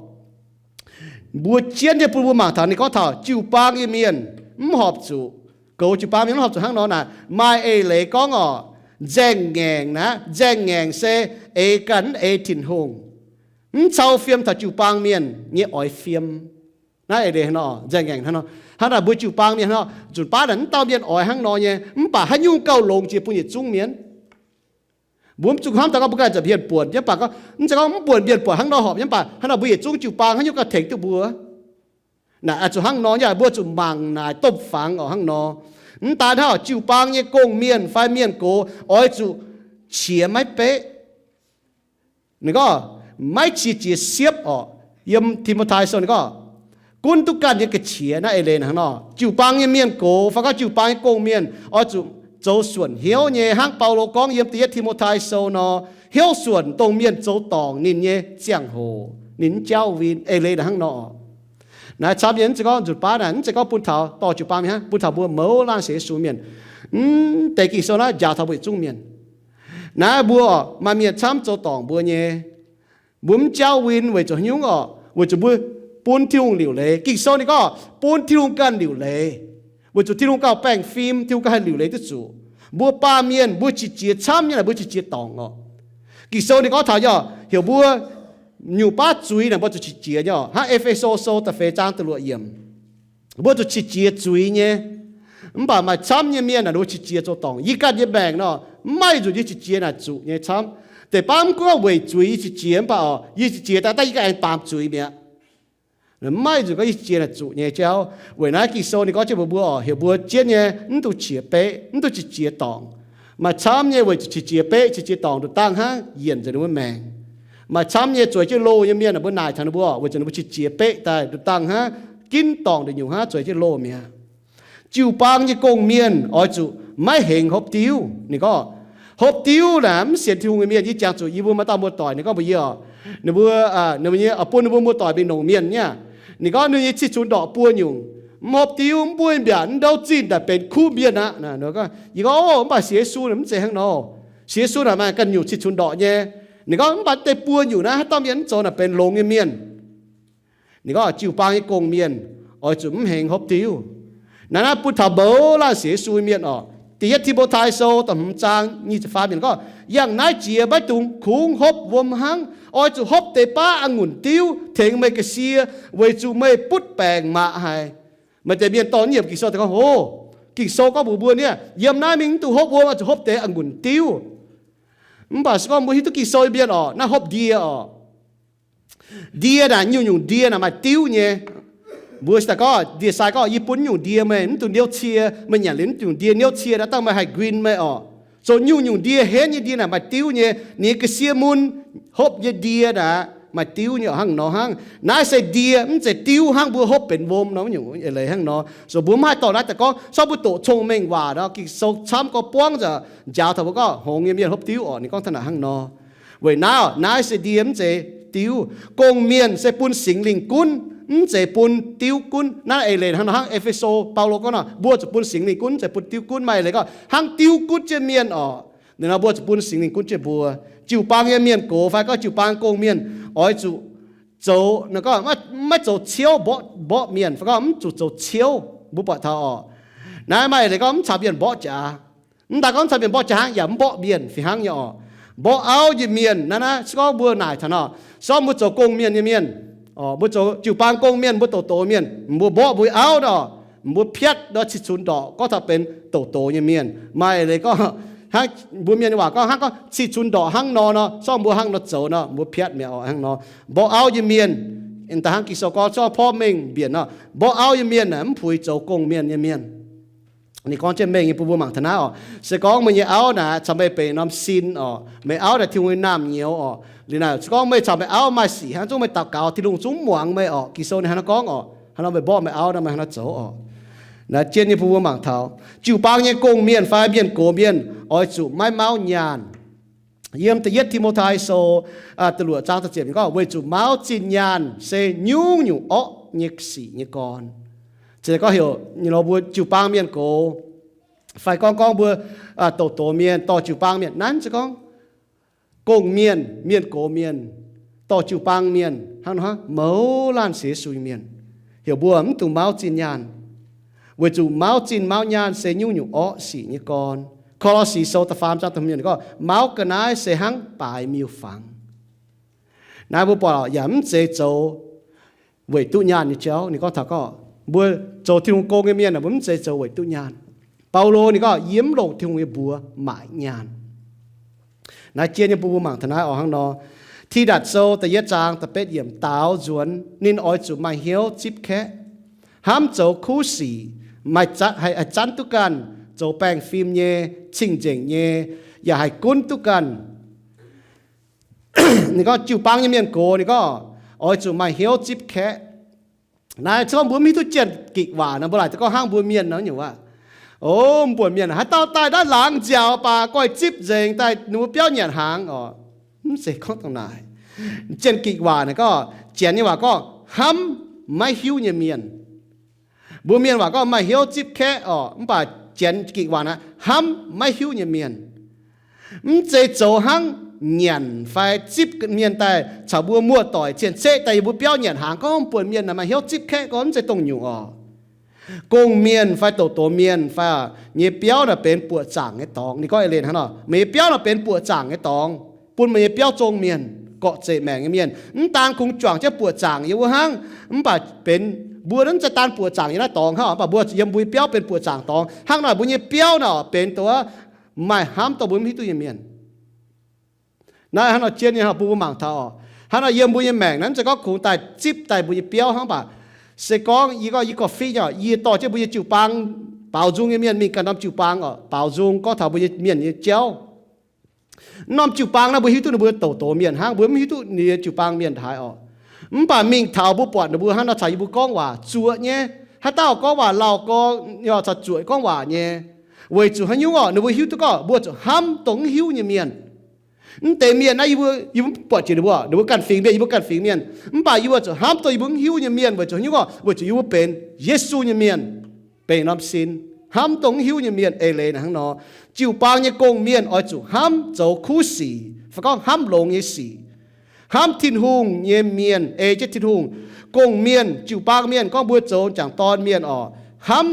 mbuo jienv nyei bun mbuo mangc taux ninh gorngv taux jiu-baang nyei mienh mv horpc zuqc, goux jiu-baang mienh mv horpc zuqc hnangv nor naaic. Maaih eix leiz gorngv oc, nzaeng ngaengc naaic, nzaeng ngaengc se eix ganh mv ei Tin-Hungh, mv cau fiem taux jiu-baang mienh nyei oix fiem. Naaiv eix leiz hnangv nor, nzaeng ngaengc hnangv nor. Hnangv naaic mbuo jiu-baang mienh hnangv nor, nzunc baav naaic mv dauh mienh oix hnangv nor nyei, mv baac haaix nyungc gauh longx jiex bun yietc zungv mienh. Mbuo mv zuqc hnamv daaih gorngv mbuo ganh nza'hmien buonc nyei, mv baac gorngv mv zeiz gorngv mv buonc mienh buatc hnangv nor horpc nyei, mv baac hnangv nor mbuo yietc zungv jiu-baang haaix nyungc gauh tengx duqv mbuo. Naaic oix zuqc hnangv nor, yaac mbuo zuqc mangc naaic domh fangx oc hnangv nor. Mv daan hnangv, jiu-baang nyei gong-mienh fai mienh gox oix zuqc qiex maiv beqv. Ninh gorngv maiv qiex jiez siepv oc. Yiem Ti^mo^tai Sou ninh gorngv gunv duqv ganh nyei ga'qiex. Naaiv eix leiz hnangv nor, jiu-baang nyei mienh gox fai gorngv jiu-baang nyei gong-mienh oix zuqc zoux suonc hnyouv nyei, hnangv Baulo gorngv yiem Da'yietv Ti^mo^tai Sou nor, hnyouv suonc dongh mienh zoux dorngc ninh nyei ziangh hoc ninh mv jauv win. Eix leiz hnangv nor. Naaiv camv nyei, mv zeiz gorngv nzunc baav naaic, mv zeiz gorngv bun taux dorh jiu-baang mienh hnangv, bun taux mbuo mouz laanh sienx Yesu mienh. Mv deix Ging-Sou naaiv njaaux taux mbuo yietc zungv mienh. Naaiv mbuo maaih mienh camv zoux dorngc mbuo nyei, mbuo mv jauv win weic zuqc haaix nyungc oc? Weic zuqc mbuo bun Tin-Hungh liuc leiz. Ging-Sou ninh gorngv bun Tin-Hungh ganh liuc leiz, weic zuqc Tin-Hungh gauh baengh fim, Tin-Hungh gauh haih liuc leiz duqv zuqc. Mbuo baamh mienh mbuo qiex jiez camv nyei naaic, mbuo qiex jiez dorngc oc. Ging-Sou ninh gorngv taux nyei oc, heuc mbuo nyungc baav zuiz naaic mbuo zuqc qiex jiez nyei oc. Hnangv E^fe^so Sou da'feix zaang da'luoqc yiemc, mbuo zuqc qiex jiez zuiz nyei. Mv baac maaih camv nyei mienh naaic mbuo qiex jiez zoux dorngc. Yie ganh nyei maengc nor, mv maaih nzunc yie qiex jiez naaic zuqc nyei camv. Deix baav mv gunv weic zuiz yie qiex jiez, mv baac oc, yie qiex jiez daaih, daaih yie ganh aengx baamz zuiz mi'aqv. Mv maaih nzunc gorngv yie qiex jiez naaic zuqc nyei jauv. Weic naaiv Ging-Sou ninh gorngv jienv mbuox mbuo oc, heuc mbuo jienv nyei mv dungx qiex beqv, mv dungx qiex jiez dorngc. Maaih camv nyei weic zuqc qiex jiez beqv, qiex jiez dorngc nduqc dangh hnangv yienc nzengc ninh mbuo maengc. Maaih camv nyei zueiz jienv loh nyei mienh naaic mbuo naaic taux ninh mbuo oc, weic zuqc ninh mbuo qiex jiez beqv daaih nduqc dangh hnangv ginv dorngc nduqc nyungc hnangv zueiz jienv loh mi'aqv. Jiu-baang nyei gong-mienh oix zuqc maiv hengx hopv diuv. Ninh gorngv hopv diuv naaic mv sienx Tin-Hungh nyei mienh, yie jangx zuqc yie mbuo maaih dauh muoz-doic ninh gorngv mbuox yie oc, ninh mbuo, ninh mbuo nyei, bun ninh mbuo muoz-doic mingh longc mienh nyei. Ninh gorngv ninh nyei cih cunx ndorqc buo nyungc, mv hopv diuv, mv mbuov mbiaauc, mv ndouv zinh, daaih benx kuv mienh aqv. Yie gorngv, mv baac sienx Yesu mv zeiz hnangv nor. Sienx Yesu naaic maaih ganh nyungc cih cunx ndorqc nyei. Ninh gorngv mv baac deix buo nyungc naaiv haaix dauh mienh mv zoux naaic benx longx nyei mienh. Ninh gorngv jiu-baang nyei gong-mienh oix zuqc mv hengx hopv diuv. Naaiv naaiv bun taux mouz laanh sienx Yesu mienh oc. Da'yietv Ti^mo^tai Sou da'hmz zaang nyic ziepc faam yiemc gorngv, yangh naaiv jiex maiv dungx kungx hopv wuom hnangv. Oix zuqc hopv deix baav a'ngunc diuv tengx meih ga'sie, weic zuqc meih butv baengc maqc haic. Maaih deix mienh dorh yiemc Ging-Sou daaih gorngv, O, Ging-Sou gorngv mbuox mbuo niaa, yiem naaiv mingh mv dungx hopv wuom, oix zuqc hopv deix a'ngunc diuv. Mv baac se gorngv mbuo hiuv duqv Ging-Sou nyei mienh oc, naaiv hopv ndie oc. Ndie naaic, nyungc-nyungc ndie naaic maaih diuv nyei. Mbuo se daaih gorngv ndie-sai gorngv, yie bun nyungc ndie meih, mv dungx niouv cie, meih nyanc liuz nyungc ndie niouv cie naaiv dangh meih haih nquin meih oc. Zoux nyungc-nyungc ndie, henv nyei ndie naaic maaih diuv nyei. Ninh ga'sie mun, hopv nyei ndie naaic maaih diuv nyei oc, hnangv nor hnangv. Naaiv se ndie, mv zeiz diuv hnangv mbuo hopv benx wuom nor, nyungc eix leiz hnangv nor. So mbuo mv haih dorh naaiv daaih gorngv, se gorngv mbuo doqc cong-mengh waac nor, Ging-Sou camv gorx buangv njaaux taux mbuo gorngv hngongx nyei mienh hopv diuv oc. Ninh gorngv taux naaic hnangv nor. Weic naaiv, naaiv se ndie mv zeiz diuv. Gong-mienh se bun Singx Lingh gunv, mv zeiz bun diuv gunv. Naaiv eix leiz hnangv nor hnangv E^fe^so Baulo gorngv nor, mbuo zuqc bun Singx Lingh gunv, mv zeiz bun diuv gunv. Maaih eix leiz gorngv hnangv diuv gunv jienv mienh oc. Ninh nor mbuo zuqc bun Singx Lingh gunv jienv mbuo. Jiu-baang nyei mienh gox fai gorngv jiu-baang gong-mienh oix zuqc zoux, gorngv maiv zoux ciouv mborqv, mborqv mienh, fai gorngv mv zuqc zoux ciouv. Mbuo buatc taux oc, naaiv maaih eix leiz gorngv mv caux mienh mborqv jaax. Mv daaih gorngv mv caux mienh mborqv jaax hnangv, yaac mv mborqv mienh fih hnangv nyei oc. Mborqv auv nyei mienh naaiv, naaiv se gorngv mbuo naaic taux nor, se gorngv mbuo zoux gong-mienh nyei mienh, mbuo zoux jiu-baang gong-mienh, mbuo doqc doqc mienh, mbuo mborqv mbuo auv nor, mbuo piatv nor cih cunx ndorqc, gorngv taux benx doqc doqc nyei mienh. Maaih eix leiz gorngv hnangv mbuo mienh nyei waac gorngv hnangv gorngv cih cunx ndorqc hnangv nor nor, se gorngv mbuo hnangv nor zoux nor, mbuo piatv mi'aqv oc, hnangv nor. Mborqv auv nyei mienh, da'hnangv Ging-Sou gorngv, se gorngv porv mengh mbienc nor, mborqv auv nyei mienh naaic mv puix zoux gong-mienh nyei mienh. Ninh gorngv jienv mengh nyei bun mbuo mangc taux naaiv oc. Se gorngv meih nyei auv naaic caux meih benx norm sin oc, meih auv naaic Tin-Hungh nyei naamh nyouz oc, liuz naaic se gorngv meih caux meih auv maaih sic hnangv, zungv meih daux gaux Tin-Hungh zungv muangx meih oc. Ging-Sou ninh hnangv nor gorngv oc, hnangv nor meih mborqv meih auv nor meih hnangv nor zoux oc. Naaiv jienv nyei bun mbuo mangc taux jiu-baang nyei gong-mienh fai mienh gox mienh oix zuqc maiv mauv nyaanh. Yiem Da'yietv Ti^mo^tai Sou da'luoqc zaang da'ziepc gorngv, weic zuqc mauv zinh nyaanh se nyungc-nyungc orqv nyei sic nyei gorn. Cingx gorngv heuc nyei lorz mbuo jiu-baang mienh gox, fai gorngv gorngv mbuo doqc doqc mienh dorh jiu-baang mienh, nanv se gorngv gong-mienh, mienh gox mienh, dorh jiu-baang mienh, hnangv nor hnangv mouz laanh sienx Yesu nyei mienh, heuc mbuo mv dungx mauv zinh nyaanh, weic zuqc mauv zinh mauv nyaanh se nyungc-nyungc orqv sic nyei gorn. Ko^lo^si Sou da'faam zaang da'hmz yiemc gorngv, mauv ga'naaiv se hnangv baaix miuc-fangx. Naaiv mbuo buatc yaac mv zeiz zoux weic duqv nyaanh nyei jauv. Ninh gorngv taux gorngv mbuo zoux Tin-Hungh gong nyei mienh, mbuo mv zeiz zoux weic duqv nyaanh. Baulo ninh gorngv, yie mv longc Tin-Hungh nyei mbuox maaic nyaanh. Naaiv jienv nyei bun mbuo mangc taux naaiv oc hnangv nor. Tidatc Sou da'yietv zaang da'betv yiemc, daaux nzuonx ninh oix zuqc maaih hnyouv zipv kaeqv. Hnamv zoux kuv sic, maaih zanv, haih, haih zanv duqv ganh, zoux baengh fim nyei, cing-nzengc nyei, yaac haih gunv duqv ganh. Ninh gorngv jiu-baang nyei mienh gox, ninh gorngv oix zuqc maaih hnyouv zipv kaeqv. Naaiv cingx gorngv mbuo mv hiuv duqv Janx-Gikc waac nor, mbuo laaic duqv gorngv hnangv mbuo mienh nor nyungc aav. O, mbuo mienh, haaix dauh daaih ndaav laangz nziaauc baac goiv zipv nzengc daaih ninh mbuo biauv nyanc hnaangx oc. Mv zeiz gorngv dongh naaic. Janx-Gikc waac naaic gorngv, Janx nyei waac gorngv hnamv maiv hiuv nyei mienh. Mbuo mienh waac gorngv maaih hnyouv zipv kaeqv oc, mv baac Janx-Gikc waac naaic hnamv maiv hiuv nyei mienh. Mv zeiz zoux hnangv nyanc fai zipv mienh daaih caux mbuo muoz-doic cien-ceqv daaih yiem mbuo biauv nyanc hnaangx gorngv buonc mienh naaic maaih hnyouv zipv kaeqv gorngv mv zeiz dongh nyungc oc. Gong-mienh fai douz-douz mienh fai nyei biauv naaic benx buoqc zaangc nyei dorngx. Ninh gorngv eix leiz hnangv nor, meih nyei biauv naaic benx buoqc zaangc nyei dorngx, bun meih nyei biauv zong mienh, gorqv-zeqc maengc nyei mienh. Mv daan kungx juangc jienv buoqc zaangc yiem wuov hnangv, mv baac benx mbuo naaiv mv zeiz daan buoqc zaangc yiem naaiv dorngx hnangv, mv baac mbuo yiem mbuo nyei biauv benx buoqc zaangc dorngx. Hnangv naaic mbuo nyei biauv naaic oc benx dongh maaih hnamv dongh mbuo mv hiuv duqv nyei mienh. Naaiv hnangv nor jienv nyei, bun mbuo mangc taux oc. Hnangv nor yiem mbuo nyei maengc naaiv mv zeiz gorngv kungx daaih zipv daaih mbuo nyei biauv hnangv, mv baac se gorngv yie gorngv yie korv-fiqv nyei oc, yie dorh jienv mbuo nyei jiu-baang, baaux nzung nyei mienh mingh ganh norm jiu-baang oc, baaux nzung gorngv taux mbuo nyei mienh nyei jauv. Norm jiu-baang naaiv mbuo hiuv duqv ninh mbuo douz-douz mienh hnangv, mbuo mv hiuv duqv ninh nyei jiu-baang mienh haaix oc. Mv baac mingh taux mbuo buatc ninh mbuo hnangv nor caux yie mbuo gorngv waac zuoqc nyei, haaix dauh gorngv waac lauh gorx caux zuoqc gorngv waac nyei. Weic zuqc haaix nyungc oc, ninh mbuo hiuv duqv gorngv mbuo zuqc hnamv dongh mv hiuv nyei mienh. Mv deix mienh naaiv yie mbuo, yie mbuo mv buatc jiex ninh mbuo, ninh mbuo ganh fingx mienh, yie mbuo ganh fingx mienh. Mv baac yie mbuo zuqc hnamv dongh yie mbuo mv hiuv nyei mienh weic zuqc haaix nyungc oc, weic zuqc yie mbuo benx Yesu nyei mienh, benx norm sin. Hnamv dongh mv hiuv nyei mienh eix leiz naaic hnangv nor. Jiu-baang nyei gong-mienh oix zuqc hnamv zoux kuv sic, fai gorngv hnamv longx nyei sic. Hnamv Tin-Hungh nyei mienh ei jienv Tin-Hungh. Gong-mienh, jiu-baang mienh, gorngv mbuo zoux jangc dorn mienh oc, hnamv,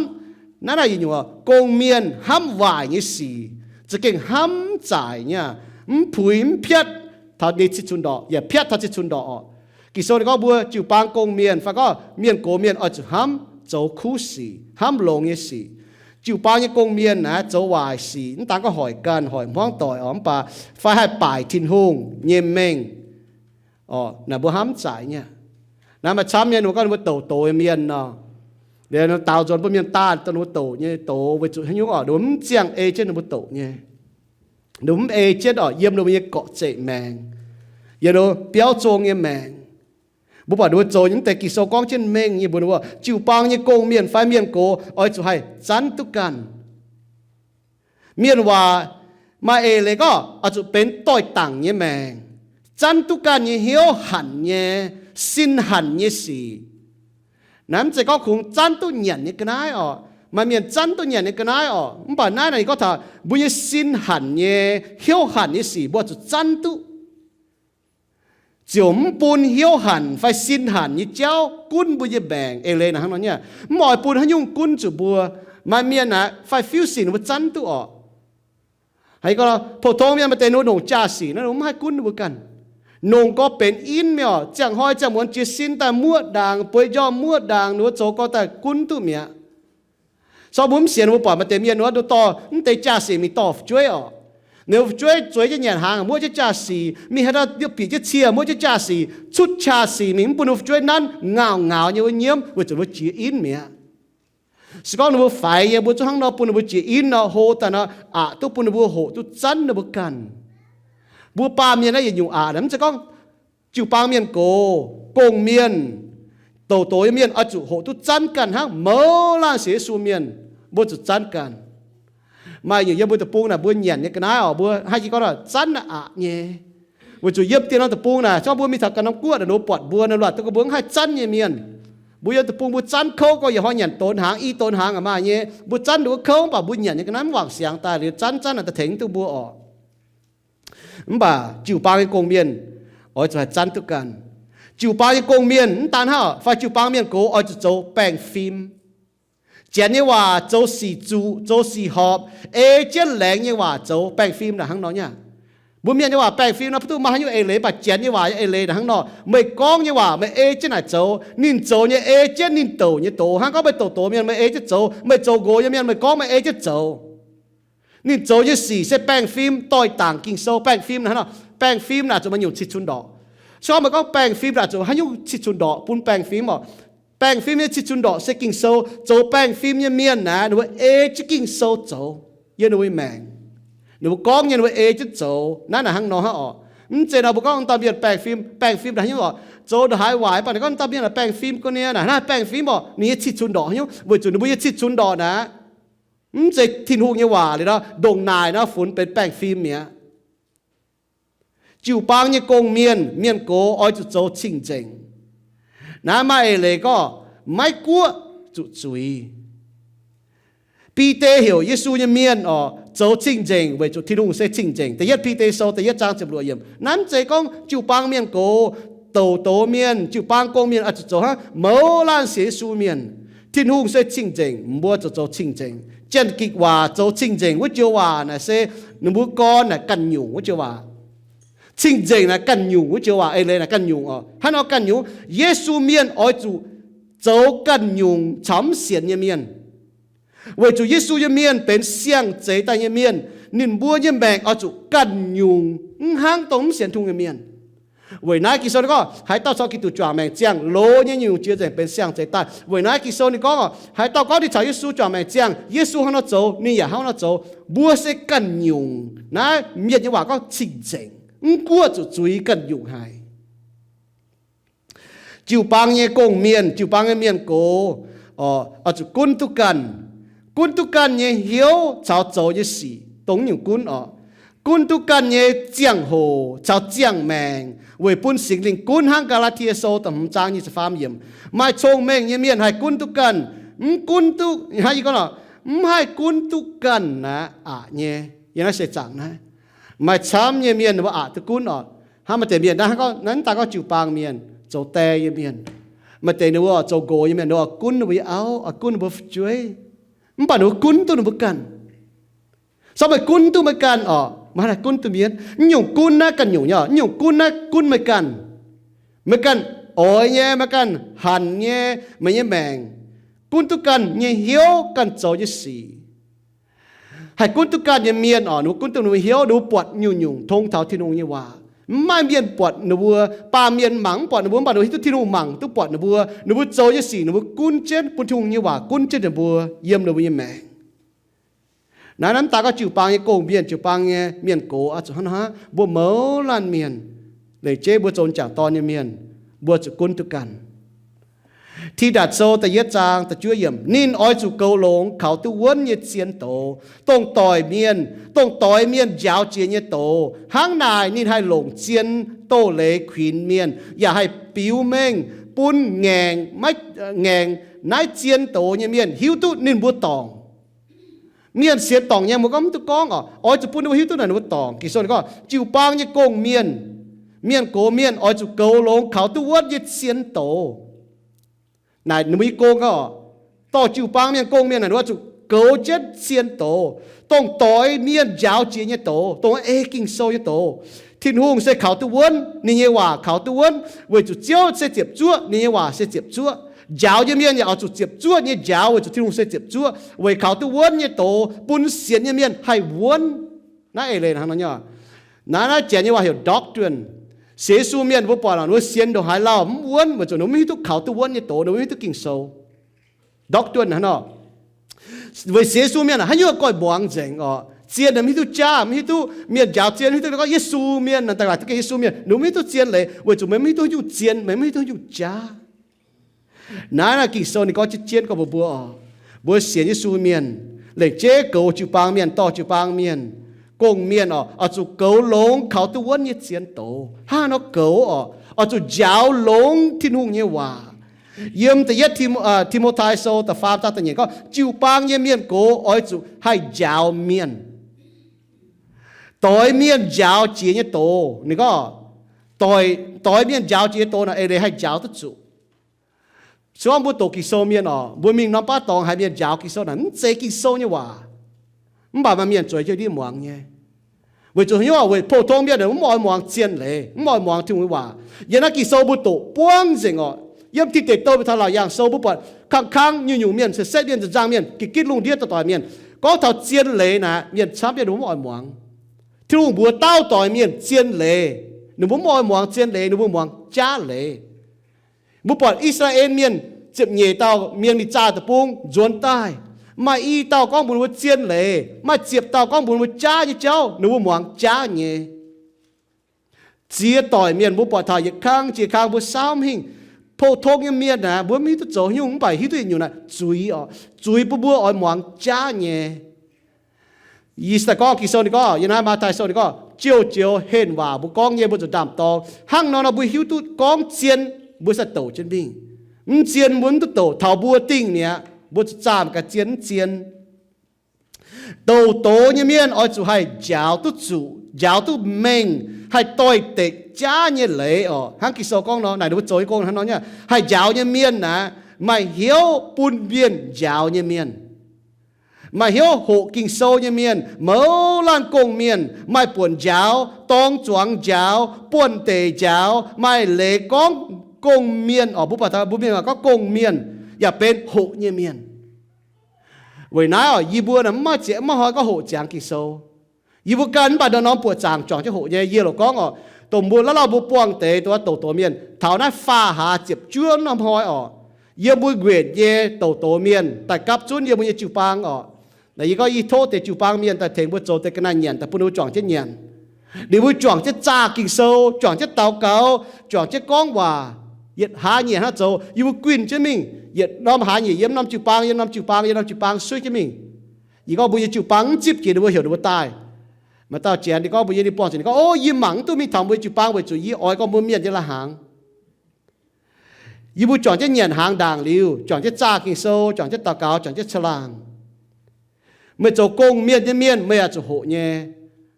naaiv naaic yietc nyungc oc, gong-mienh hnamv waaic nyei sic, za'gengh hnamv mv zaic nyei, mv puix mv piatv taux ninh cih cun ndorqc, yaac piatv taux cih cun ndorqc oc. Ging-Sou ninh gorngv mbuo jiu-baang gong-mienh fai gorngv mienh gox mienh oix zuqc hnamv zoux kuv sic, hnamv longx nyei sic. Jiu-baang nyei gong-mienh naaic zoux waaic sic, mv daan gorngv hoic ganh hoic hmuangv doic oc, mv baac fai haih baaic Tin-Hungh nyei mengh oc, naaic mbuo hnamv mv zaic nyei. Naaiv maaih camv nyei, ninh mbuo gorngv ninh mbuo douz-douz nyei mienh nor, liuz daaux nzuonx bun mienh daanh dongh ninh mbuo douz nyei douz weic zuqc haaix nyungc oc, ninh mbuo mv ziangh ei jienv ninh mbuo douz nyei. Ninh mbuo mv ei jienv oc, yiem ninh mbuo nyei gorqv-zeqc maengc, yiem ninh mbuo biauv zong nyei maengc. Mbuo buatc ninh mbuo zoux nyei mv deix Ging-Sou gorngv jienv mengh nyei mbuox ninh mbuo, jiu-baang nyei gong-mienh fai mienh gox oix zuqc haih zanv duqv ganh. Mienh waac maaih eix leiz gorngv oix zuqc benx doix-dangc nyei maengc, zanv duqv ganh nyei hnyouv hanc nyei, sin hanc nyei sic. Naaiv mv zeiz gorngv kungx zanv duqv nyanc nyei ga'naaiv oc. Maaih mienh zanv duqv nyanc nyei ga'naaiv oc. Mv baac naaiv naaic ninh gorngv taux mbuo nyei sin hanc nyei, hnyouv hanc nyei sic mbuo zuqc zanv duqv. Ziouc mv bun hnyouv hanc fai sin hanc nyei jauv gunv mbuo nyei maengc eix leiz naaic hnangv nor nyei. Mv oix bun haaix nyungc gunv zuqc mbuo. Maaih mienh naaic fai fiuv sic ninh mbuo zanv duqv oc. Haiz gorngv pou-tong mienh maaih deix ninh mbuo nongc jaa-sic naaiv ninh mbuo mv haih gunv ninh mbuo ganh. Nongc gorx benx in mienh oc, ziangh hnoi ziangh muonz jiez sin daaih muoqv ndaangc, bueix njormh muoqv ndaangc, ninh mbuo zoux gorx daaih gunv duqv mi'aqv. Corc mbuo mv sienx, mbuo buatc maaih deix mienh wuov, ninh dorh mv deix jaa-sic mingh dorh fu'jueiv oc. Ninh fu'jueiv zueiz jienv nyanc hnaangx, muoqv jienv jaa-sic, mingh haaix ndau bieqc jienv cie, muoqv jienv jaa-sic, cutv jaa-sic mingh, mv bun ninh fu'jueiv nanv, ngaauc ngaauc nyei wuov nyiemv, weic zuqc ninh mbuo jiex in mi'aqv. Se gorngv ninh mbuo faix nyei, mbuo zungv hnangv nor bun ninh mbuo jiex in nor, hlo daaih nor, aqc duqv bun ninh mbuo hoqc duqv zanv ninh mbuo ganh. Mbuo baamh mienh naaiv yietc nyungc aqc, mv zeiz gorngv jiu-baang mienh gox, gong-mienh, douz-douz nyei mienh oix zuqc hoqc duqv zanv ganh hnangv mouz laangh sienx Yesu mienh, mbuo zuqc zanv ganh. Maaih nyungc yiem mbuo deic-bung naaic mbuo nyanc nyei ga'naaiv oc, mbuo hnangv yie gorngv zanv naaic aqc nyei. Weic zuqc yiem dieh norm deic-bung naaic, se gorngv mbuo mingh taux ganh norm guoqv naaic, ninh mbuo buatc mbuo naaic luaatc duqv gorngv mbuo mv haih zanv nyei mienh. Mbuo yiem deic-bung mbuo zanv kouv gorngv yietc hnoi nyanc douz hnaangx, i douz hnaangx aqc maaih nyei. Mbuo zanv ninh mbuo kouv mv baac mbuo nyanc nyei ga'naaiv mv wangc siangx daaih liuz zanv zanv naaic daaih tengx duqv mbuo oc. Mv baac jiu-baang nyei gong-mienh oix zuqc haih zanv duqv ganh. Jiu-baang nyei gong-mienh mv daan hnangv, fai jiu-baang mienh gox oix zuqc zoux baengh fim. Janx nyei waac zoux sic zuqc, zoux sic horpc, ei jienv laengz nyei waac zoux baengh fim naaic hnangv nor nyei. Mbuo mienh nyei waac baengh fim nor, mv duqv maaih haaix nyungc eix leiz, mv baac Janx nyei waac eix leiz naaic hnangv nor. Meih gorngv nyei waac meih ei jienv naaic zoux. Ninh zoux nyei ei jienv ninh douc nyei doz. Hnangv gorngv meih douz-douz mienh meih ei jienv zoux, meih zoux nqox nyei mienh meih gorngv meih ei jienv zoux. Ninh zoux nyei sic se baengh fim, doix-dangc Ging-Sou baengh fim naaic hnangv nor. Baengh fim naaic zuqc maaih nyungc cih cun ndorqc. Se gorngv meih gorngv baengh fim naaic zuqc haaix nyungc cih cun ndorqc bun baengh fim oc. Baengh fim nyei cih cunx ndorqc se Ging-Sou. Zoux baengh fim nyei mienh naaic, ninh mbuo ei jienv Ging-Sou zoux yiem ninh mbuo nyei maengc. Ninh mbuo gorngv nyei ninh mbuo ei jienv zoux. Naaiv naaic hnangv nor hnangv orqc. Mv zeiz nor mbuo gorngv dauh mienh baengh fim, baengh fim naaic haaix nyungc orqc, zoux ndongc haaix waac mv baac ninh gorngv dauh mienh naaic baengh fim ga'naaiv naaic, naaiv baengh fim orqc, ninh nyei cih cunx ndorqc haaix nyungc, weic zuqc ninh mbuo nyei cih cunx ndorqc naaic, mv zeiz Tin-Hungh nyei waac liuz nor, ndongc naaic nor funx benx baengh fim mi'aqv. Jiu-baang nyei gong-mienh, mienh gox oix zuqc zoux cing-nzengc. Naaiv maaih eix leiz gorngv maiv guoqv zuqc zuiz. Bide heuc Yesu nyei mienh orqc, zoux cing-nzengc weic zuqc Tin-Hungh se cing-nzengc. Da'yietv Bide Sou da'yietv zaang ziepc luoqc yiemc. Naaiv mv zeiz gorngv jiu-baang mienh gox, douc douz mienh, jiu-baang gong-mienh oix zuqc zoux hnangv mouz laanh sienx Yesu mienh. Tin-Hungh se cing-nzengc, mbuo zuqc zoux cing-nzengc. Janx-gikc waac zoux cing-nzengc wuov joux waac naaic se ninh mbuo gorn naaic ganh nyungc wuov joux waac. Cing-nzengc naaic ganh nyungc wuov joux waac, eix leiz naaic ganh nyungc orqc. Hnangv nor ganh nyungc, Yesu mienh oix zuqc zoux ganh nyungc caux mv sienx nyei mienh. Weic zuqc Yesu nyei mienh benx siang-zeix daaih nyei mienh, ninh mbuo nyei maengc oix zuqc ganh nyungc, mv hnangv dongh mv sienx Tin-Hungh nyei mienh. Weic naaiv Ging-Sou ninh gorngv, haaix dauh caux Giduc juangc maengc ziangh, loz nyei nyungc-nyungc jiex nzengc benx siang-zeix daaih. Weic naaiv Ging-Sou ninh gorngv orqc, haaix dauh gorngv ninh caux Yesu juangc maengc ziangh, Yesu hnangv nor zoux, ninh yaac hnangv nor zoux. Mbuo se ganh nyungc. Naaiv mienh nyei waac gorngv cing-nzengc, mv guoqv zuqc zuiz, ganh nyungc haic. Jiu-baang nyei gong-mienh, jiu-baang nyei mienh gox, oix zuqc gunv duqv ganh. Gunv duqv ganh nyei hnyouv caux zoux nyei sic, dongh nyungc gunv orqc. Gunv duqv ganh nyei ziangh hoc caux ziangh maengc weic bun Singx Lingh gunv hnangv. Gaa^laa^tie Sou da'hmz zaang nyic ziepc faam yiemc. Maaih cong-mengh nyei mienh haih gunv duqv ganh. Mv gunv duqv, hnangv yie gorngv orqc, mv haih gunv duqv ganh naaic aqc nyei. Yiem naaiv seix zaangc naaiv, maaih camv nyei mienh ninh mbuo aqc duqv gunv orqc. Hnangv maaih deix mienh naaiv gorngv, naaiv daaih gorngv jiu-baang mienh, zoux die nyei mienh. Maaih deix ninh mbuo zoux nqox nyei mienh, ninh mbuo gunv ninh mbuo nyei auv, gunv ninh mbuo fu'jueiv. Mv baac ninh mbuo gunv duqv ninh mbuo ganh. Sortv meih gunv duqv meih ganh orqc, maiv haih gunv duqv mienh. Mv nyungc gunv naaiv ganh nyungc nyei orqc, mv nyungc gunv naaiv gunv meih ganh. Meih ganh oix nyei, meih ganh hanc nyei, meih nyei maengc, gunv duqv ganh nyei hnyouv, ganh zoux nyei sic. Haih gunv duqv ganh nyei mienh orqc, ninh mbuo gunv duqv ninh mbuo hnyouv, ninh mbuo buatc nyungc-nyungc tong taux Tin-Hungh nyei waac. Mv maaih mienh buatc ninh mbuo. Baamh mienh mangc mv buatc ninh mbuo, mv baac ninh mbuo hiuv duqv Tin-Hungh mangc duqv buatc ninh mbuo. Ninh mbuo zoux nyei sic ninh mbuo gunv jienv, bun Tin-Hungh nyei waac gunv jienv ninh mbuo yiem ninh mbuo nyei maengc. Naaiv, naaiv daaih gorngv jiu-baang nyei gong-mienh, jiu-baang nyei mienh gox oix zuqc hnangv naaiv hnangv. Mbuo mouz laanh mienh, lengc jeiv mbuo zoux m'jangc dorn nyei mienh, mbuo zuqc gunv duqv ganh. Tidatc Sou da'yietv zaang da'juov yiemc, ninh oix zuqc goux longx kaux duqv wuonv nyei zien doz, dongh doic mienh, dongh doix mienh njaaux jiex nyei doz. Hnangv naaic ninh haih longc zien doz-leiz kuinx mienh, yaac haih biux mengh bun ngaengc maiv, ngaengc naaiv zien doz nyei mienh hiuv duqv ninh mbuo dorngc. Mienh sienx dorngc nyei, mbuo gorngv mv duqv gorngv orqc, oix zuqc bun ninh mbuo hiuv duqv naaic ninh mbuo dorngc. Ging-Sou ninh gorngv jiu-baang nyei gong-mienh, mienh gox mienh oix zuqc goux longx kaux duqv wuonv nyei zien doz. Naaic ninh mbuo nyei gong orqc, dorh jiu-baang mienh gong-mienh naaic ninh mbuo oix zuqc goux jienv zien doz, dongh doix mienh njaaux jiex nyei doz, dongh ei Ging-Sou nyei doz. Tin-Hungh se kaux duqv wuonv, ninh nyei waac kaux duqv wuonv, weic zuqc Ziouv se ziepc zuoqv, ninh nyei waac se ziepc zuoqv. Njaaux nyei mienh yaac oix zuqc ziepc zuoqv nyei njaaux, weic zuqc Tin-Hungh se ziepc zuoqv, weic kaux duqv wuonv nyei doz bun sienx nyei mienh haih wuonv. Naaiv eix leiz hnangv nor nyei. Naaiv, naaiv Janx nyei waac heuc doctrine. Sienx Yesu mienh mbuo buatc orqc, ninh mbuo sienx ndongc haaix lauh mv wuonv, weic zuqc ninh mbuo mv hiuv duqv kaux duqv wuonv nyei doz, ninh mbuo mv hiuv duqv Ging-Sou. Doctrine hnangv nor. Weic sienx Yesu mienh haaix nyungc goiv muangx nzengc orqc. Zien mv hiuv duqv jaav, mv hiuv duqv mienh njaaux zien, mv hiuv duqv gorngv Yesu mienh, naaic daaih laaix duqv gengh Yesu mienh, ninh mbuo mv hiuv duqv zien leiz, weic zuqc meih mv hiuv duqv haaix nyungc zien, meih mv hiuv duqv haaix nyungc jaav. Naaiv naaiv Ging-Sou ninh gorngv jienv jienv gorngv mbuox mbuo orqc, mbuo sienx Yesu mienh, lengc jeiv goux jiu-baang mienh, dorh jiu-baang mienh, gong-mienh orqc, oix zuqc goux longx kaux duqv wuonv nyei zien doz. Hnangv nor goux orqc, oix zuqc njaaux longx Tin-Hungh nyei waac. Yiem da'yietv Ti, Ti^mo^tai Sou da'faam zaang da'nyeic gorngv jiu-baang nyei mienh gox oix zuqc haih njaaux mienh. Doix mienh njaaux jiex nyei doz, ninh gorngv doix, doix mienh njaaux jiex nyei doz naaic eix leiz haih njaaux duqv zuqc. Se gorngv mbuo doqc Ging-Sou mienh orqc, mbuo mingh norm baav dorngx haiz mienh njaaux Ging-Sou naaic mv zeiz Ging-Sou nyei waac. Mv baac maaih mienh zueiz jienv ndiev muangx nyei. Weic zuqc hnyouv weic pou-tong mienh mv oix muangx zien leiz, mv oix muangx Tin-Hungh nyei waac. Yiem naaiv Ging-Sou mbuo doqc buangv nzengc orqc. Yiem Tin Deic Douh mingh taux Laauc Yaangh Sou mbuo buatc kangx-kangv nyungc-nyungc mienh, se setv mienh, nzangc-nzangc mienh, ga'gitv lungh ndiev daaih doic mienh, gorngv taux zien leiz naaic mienh camv jienv ninh mbuo mv oix muangx. Tin-Hungh mbuox dauh doic mienh zien leiz, ninh mbuo mv oix muangx zien leiz, ninh mbuo muangx jaav leiz. Mbuo buatc I^saa^laa^en Mienh Ziepc nyeic dauh mienh mingh zaah deic-bung nzuonx daaih, maaih i dauh gorngv mbuox ninh mbuo zien leiz, maaih ziepc dauh gorngv mbuox ninh mbuo jaav nyei jauv, ninh mbuo muangx jaav nyei. Ziex doic mienh mbuo buatc taux yietc kang jiex kang mbuo saauv mv hingh. Pou-tong nyei mienh aeqv, mbuo mv hiuv duqv zoux haaix nyungc mv baac hiuv duqv yietc nyungc naaic zuiz oc. Zuiz bun mbuo oix muangx jaav nyei. Yie se daaih gorngv Ging-Sou ninh gorngv, yiem naaiv Matv^taai Sou ninh gorngv, joux-joux henh waac mbuo gorngv nyei mbuo zuqc ndaam-dorng. Hnangv nor nor mbuo hiuv duqv gorngv zien mbuo se douc jienv mingh. Mv zien mbuo mv duqv douc. Taux mbuo dingh mi'aqv, mbuo zuqc zaah gaax zien mv zien. Douc doz nyei mienh oix zuqc haih njaaux duqv zuqc, njaaux duqv mengh, haih doix-dekc jaav nyei leiz oc. Hnangv Ging-Sou gorngv nor, naaic ninh mbuo zoux nyei gong hnangv nor nyei. Haih njaaux nyei mienh aeqv, maaih hnyouv bun mienh njaaux nyei mienh, maaih hnyouv hoqc Ging-Sou nyei mienh, mouz laanh gong-mienh, maaih buonc njaaux, dorng zuangx njaaux, buonv-deic njaaux, maaih leiz gorngv gong-mienh oc. Mbuo buatc taux mbuo mienh gorngv gong-mienh yaac benx hoqc nyei mienh. Weic naaiv oc, yie mbuo naaic mv maaih ziex mv maaih hnoi gorngv hoqc ziangx Ging-Sou. Yie mbuo ganh mv baac ndorm-ndorm buoqc zaangc juangc jienv hoqc nyei. Yie loc gorngv oc, dongh mbuo lauh lauh mbuo buangh deix dongh douc doz mienh taux naaiv faah hlaax ziepc juov norm hnoi oc, yiem mbuo nquenc nyei douc doz mienh daaih gapv zunv yiem mbuo nyei jiu-baang oc. Naaic yie gorngv yie tov deix jiu-baang mienh daaih tengx mbuo zoux deix ga'naaiv nyanc daaih bun ninh mbuo juangc jienv nyanc. Ninh mbuo juangc jienv zaah Ging-Sou, juangc jienv daux gaux, juangc jienv gorngv waac, yietc hlaax nyanc hnangv zoux. Yie mbuo guinh jienv mingh, yietc norm hlaax nyanc yiem norm jiu-baang, yiem norm jiu-baang, yiem norm jiu-baang suiv jienv mingh. Yie gorngv mbuo nyei jiu-baang mv zipv jiex ninh mbuo heuc ninh mbuo daaih. Maaih dauh janx ninh gorngv mbuo nyei, ninh buangh zuqc ninh gorngv, O, yie mangc mv duqv mingh taux mbuo nyei jiu-baang weic zuqc yie oix gorngv mbuo mienh nyei la'hnaangx. Yie mbuo juangc jienv nyanc hnaangx ndaangc liuz, juangc jienv zaah Ging-Sou, juangc jienv daux gaux, juangc jienv caangh laangh. Meih zoux gong-mienh nyei mienh, meih yaac zuqc hoqc nyei.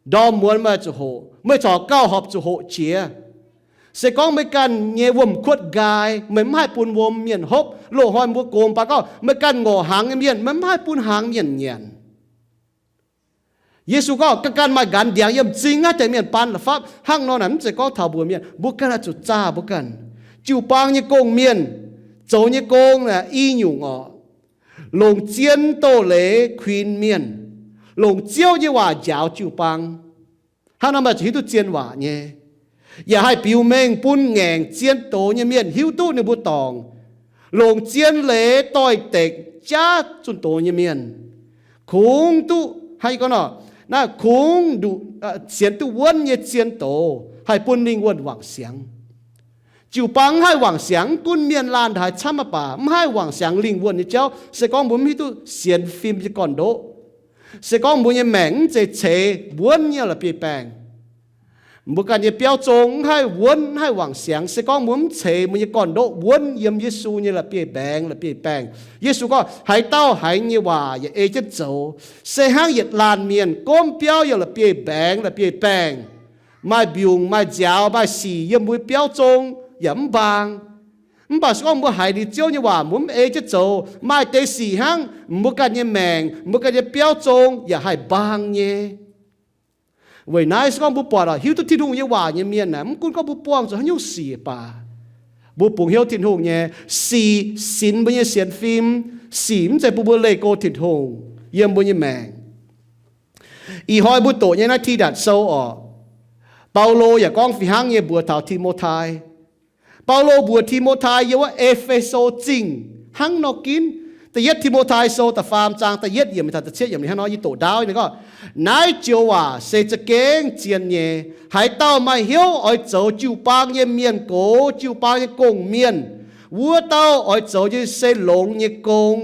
Ndorm muonz meih yaac zuqc hoqc. Meih corc gauh horpc zuqc hoqc jiex. Se gorngv meih ganh nyei wuom-kuotv nqaai, meih mv haih bun wuom mienh hopv. Loz-hnoi mbuo gox mv baac gorngv meih ganh ngorc hnaangx nyei mienh, meih mv haih bun hnaangx mienh nyanc. Yesu gorngv, Ganh ganh maaih nqanx ndiangx yiem m'zing naaiv deix mienh baan la'fapv. Hnangv nor naaic mv zeiz gorngv taux mbuox mienh, mbuo ganh oix zuqc zaah mbuo ganh. Jiu-baang nyei gong-mienh zoux nyei gong naaic i nyungc oc. Longc zien doz-leiz kuinx mienh, longc Ziouv nyei waac njaaux jiu-baang. Hnangv nor meih zuqc hiuv duqv zien waac nyei, yaac haih biux mengh bun ngaengc zien doz nyei mienh hiuv duqv ninh mbuo dorngc. Longc zien leiz doix-dekc jaav zunh doz nyei mienh. Kungx duqv, hnangv yie gorngv nor, naaiv kungx nduqc, sienx duqv wuonv nyei zien doz haih bun lingh wuonh wangc siangx. Jiu-baang mv haih wangc siangx, mv gunv mienh laanh haaix camv mv baac mv haih wangc siangx lingh wuonh nyei jauv, se gorngv mbuo mv hiuv duqv sienx fim nyei gorn-ndoqv. Se gorngv mbuo nyei maengc mv zeiz ceix wuonv nyei la'bieiv-baengh, mbuo ganh nyei biauv zong mv haih wuonv, mv haih wangc siangx, se gorngv mbuo mv ceix mbuo nyei gorn-ndoqv wuonv yiem Yesu nyei la'bieiv-mbaengx, la'bieiv-baengh. Yesu gorngv, Haaix dauh haiz nyei waac yaac ei jienv zoux, se hnangv yietc laanh mienh gomv biauv yiem la'bieiv-mbaengx, la'bieiv-baengh, maaih mbiungc, maaih nziaaux, maaih sic yiem mbuo biauv zong yaac mv mbaang. Mv baac se gorngv mbuo haiz liuz Ziouv nyei waac, mbuo mv ei jienv zoux, maaih deix sic hnangv mbuo ganh nyei maengc, mbuo ganh nyei biauv zong yaac haih mbaang nyei. Weic naaiv se gorngv mbuo buatc oc, hiuv duqv Tin-Hungh nyei waac nyei mienh aeqv, mv gunv gorngv mbuo buangh zuqc haaix nyungc sic baac, mbuo bungx hnyouv Tin-Hungh nyei sic, sinx mbuo nyei sienx fim. Sic mv zeiz bun mbuo leih go Tin-Hungh yiem mbuo nyei maengc. Ih hnoi mbuo doqc nyei naaiv Tidatc Sou oc, Baulo yaac gorngv fih hnangv nyei mbuox taux Ti^mo^tai. Baulo mbuox Ti^mo^tai yiem wuov E^fe^so Zingh hnangv nor ginv. Da'yietv Ti^mo^tai Sou da'faam zaang da'yietv yiemc taux da'cietv yiemc hnangv nor, yie doqc ndaauv nyei gorngv, Naaiv joux waac se za'gengh zien nyei. Haaix dauh maaih hnyouv oix zoux jiu-baang nyei mienh gox, jiu-baang nyei gong-mienh, wuov dauh oix zoux nyei se longx nyei gong.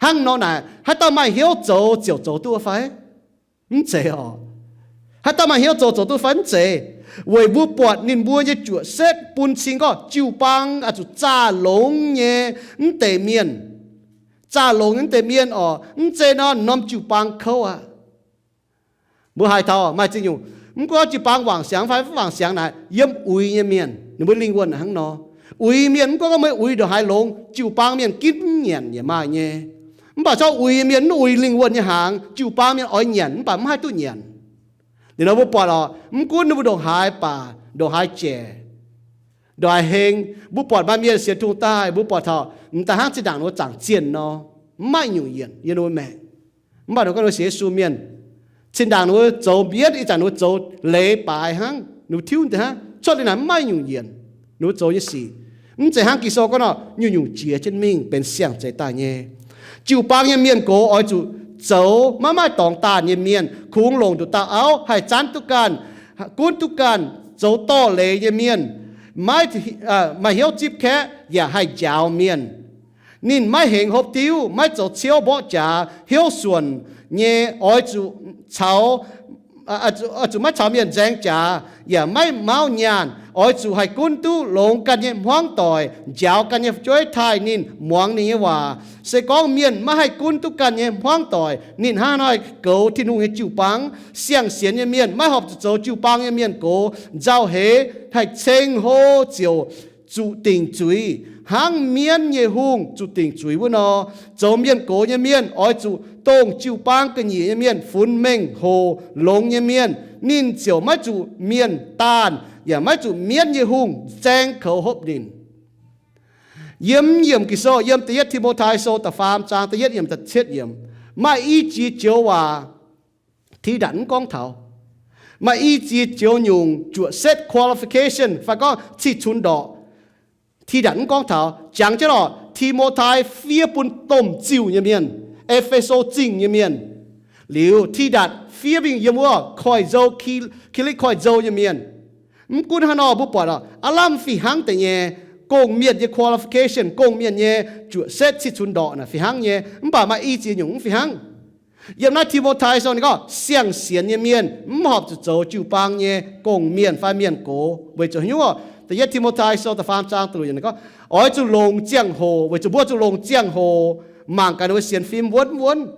Hnangv nor naaic, haaix dauh maaih hnyouv zoux ziouc zoux duqv fai? Mv zeiz oc. Haaix dauh maaih hnyouv zoux zoux duqv fai? Mv zeiz. Weic mbuo buatc ninh mbuo nyei juoqc setv bun cing gorngv jiu-baang oix zuqc zaah longx nyei mv deix mienh. Zaah longx nyei mv deix mienh oc, mv zeiz nor norm jiu-baang kouv aqv. Mbuo haiz taux maaih zingh nyungc, mv gunv jiu-baang wangc siangx fai mv wangc siangx naaic, yiem uix nyei mienh ninh mbuo lingh wuonh hnangv nor. Uix mienh mv gunv gorngv meih uix ndongc haaix longx, jiu-baang mienh ginv mv nyanc yaac maaih nyei. Mv baac corc uix mienh mv uix lingh wuonh nyei hnaangx, jiu-baang mienh oix nyanc mv baac mv haih duqv nyanc. Liuz nor mbuo buatc oc, mv gunv ninh mbuo ndongc haaix baac, ndongc haaix jaic, ndongc haaix heng, mbuo buatc maaih mienh sienx Tin-Hungh daaih, mbuo buatc taux m'daaih hnangv zinh ndaangc ninh mbuo zaangc zienh nor, mv maaih nyungc yienc yiem ninh mbuo maengc. Mv baac ninh mbuo sienx Yesu mienh, zinh ndaangc ninh mbuo zoux mbienv, ih zanc ninh mbuo zoux leiz baaix hnangv, ninh mbuo tiuv deix hnangv, cuotv liuz naaic mv maaih nyungc yienc ninh mbuo zoux nyei sic. Mv zeiz hnangv Ging-Sou gorngv nor, nyungc-nyungc jiex jienv mingh benx siang-zeix daaih nyei. Jiu-baang nyei mienh gox oix zuqc zoux maiv maaih dorngx daanh nyei mienh, kungx longc nduqc dauh auv haih zanv duqv ganh, gunv duqv ganh, zoux dorh leiz nyei mienh, maiv, maaih hnyouv zipv kaeqv yaac haih njaaux mienh. Ninh maiv hengx hopv diuv, maiv zoux ciouv mborqv jaax, hnyouv suonc nyei, oix zuqc caux, oix zuqc maiv caux mienh nzaeng jaax, yaac maiv mauv nyaanh, oix zuqc haih gunv duqv longx ganh nyei hmuangv doic, njaaux ganh nyei fu'jueiv taaih ninh, muangx ninh nyei waac. Se gorngv mienh maiv haih gunv duqv ganh nyei hmuangv doic, ninh hnangv haaix nor goux Tin-Hungh nyei jiu-baang? Siang-sienx nyei mienh maiv horpc zuqc zoux jiu-baang nyei mienh gox, nzauh heix haih ceng hlo ziouc zuqc dingc zuiz, hnangv mienv nyei hungh zuqc dingc zuiz wuov nor. Zoux mienh gox nyei mienh oix zuqc dongh jiu-baang ga'nyiec nyei mienh, funx mengh hoc longx nyei mienh, ninh ziouc maiv zuqc mienh daanh, yaac maiv zuqc mienv nyei hungh zaeng koux hopv ninh. Yiem yiemc Ging-Sou, yiem Da'yietv Ti^mo^tai Sou da'faam zaang da'yietv yiemc da'cietv yiemc, maaih i jiex joux waac Tidatc mv gorngv taux. Maaih i jiex joux nyungc juoqc setv, qualification, fai gorngv cih cunx ndorqc, Tidatc mv gorngv taux. Jangx jienv lorqc, Ti^mo^tai fiev bun domh ziuh nyei mienh, E^fe^so Zingh nyei mienh. Liuz Tidatc fiev mingh yiem wuov koiv-nzou, Ki^likv Koiv-Nzou nyei mienh. Mv gunv hnangv nor, mbuo buatc lorqc, aav lamh fih hnangv deix nyei, gong-mienh nyei qualification, gong-mienh nyei juoqc setv cih cunx ndorqc naaic fih hnangv nyei. Mv baac maaih i jiex nyungc mv fih hnangv. Yiem naaiv Ti^mo^tai Sou ninh gorngv siang-sienx nyei mienh mv horpc zuqc zoux jiu-baang nyei gong-mienh fai mienh gox. Weic zuqc haaix nyungc? Da'yietv Ti^mo^tai Sou da'faam zaang da'luoqc yiemc gorngv, oix zuqc longc ziangh hoc, weic zuqc mbuo zuqc longc ziangh hoc mangc gaax ninh mbuo sienx fim wuonv wuonv.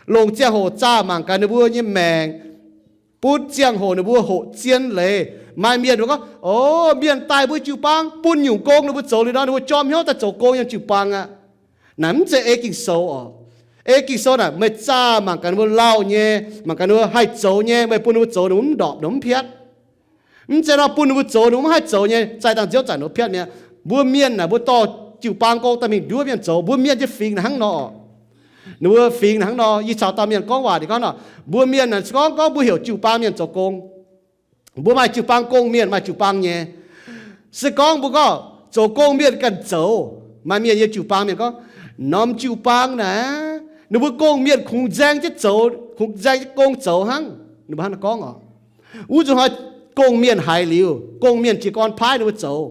Longc ziangh hoc zaah mangc gaax ninh mbuo nyei maengc, bun ziangh hoc ninh mbuo hoqc zien leiz. Maaih mienh mbuo gorngv, o, mienh daaih mbuo jiu-baang bun nyungc gong ninh mbuo zoux liuz nor, ninh mbuo jorm hnyouv daaih zoux gong yiem jiu-baang aqv. Naaic mv zeiz ei Ging-Sou oc. Ei Ging-Sou naaic meih zaah mangc gaax ninh mbuo lauh nyei, mangc gaax ninh mbuo haih zoux nyei, meih bun ninh mbuo zoux ninh mbuo mv ndorpc, ninh mbuo mv piatv. Mv zeiz nor bun ninh mbuo zoux ninh mbuo mv haih zoux nyei, zaih dangh nziouv zanc ninh mbuo piatv mi'aqv. Mbuo mienh naaic mbuo dorh jiu-baang gong daaih mingh nduov mienh zoux, mbuo mienh nyei fingx naaic hnangv nor oc. Ninh mbuo fingx naaic hnangv nor, yie caux dauh mienh gorngv waac ninh gorngv nor, mbuo mienh naaic se gorngv, gorngv mbuo heuc jiu-baang mienh zoux gong, mbuo maaih jiu-baang gong-mienh, maaih jiu-baang nyei. Se gorngv mbuo gorngv zoux gong-mienh ganh zoux, maaih mienh yiem jiu-baang mienh gorngv, norm jiu-baang naaic ninh mbuo gong-mienh kungx nzaeng jienv zoux, kungx nzaeng jienv gong zoux hnangv. Ninh mbuo hnangv naaiv gorngv oc. Wuov nzunc hnoi gong-mienh haiz liuz, gong-mienh jiez gorn paaiv ninh mbuo zoux.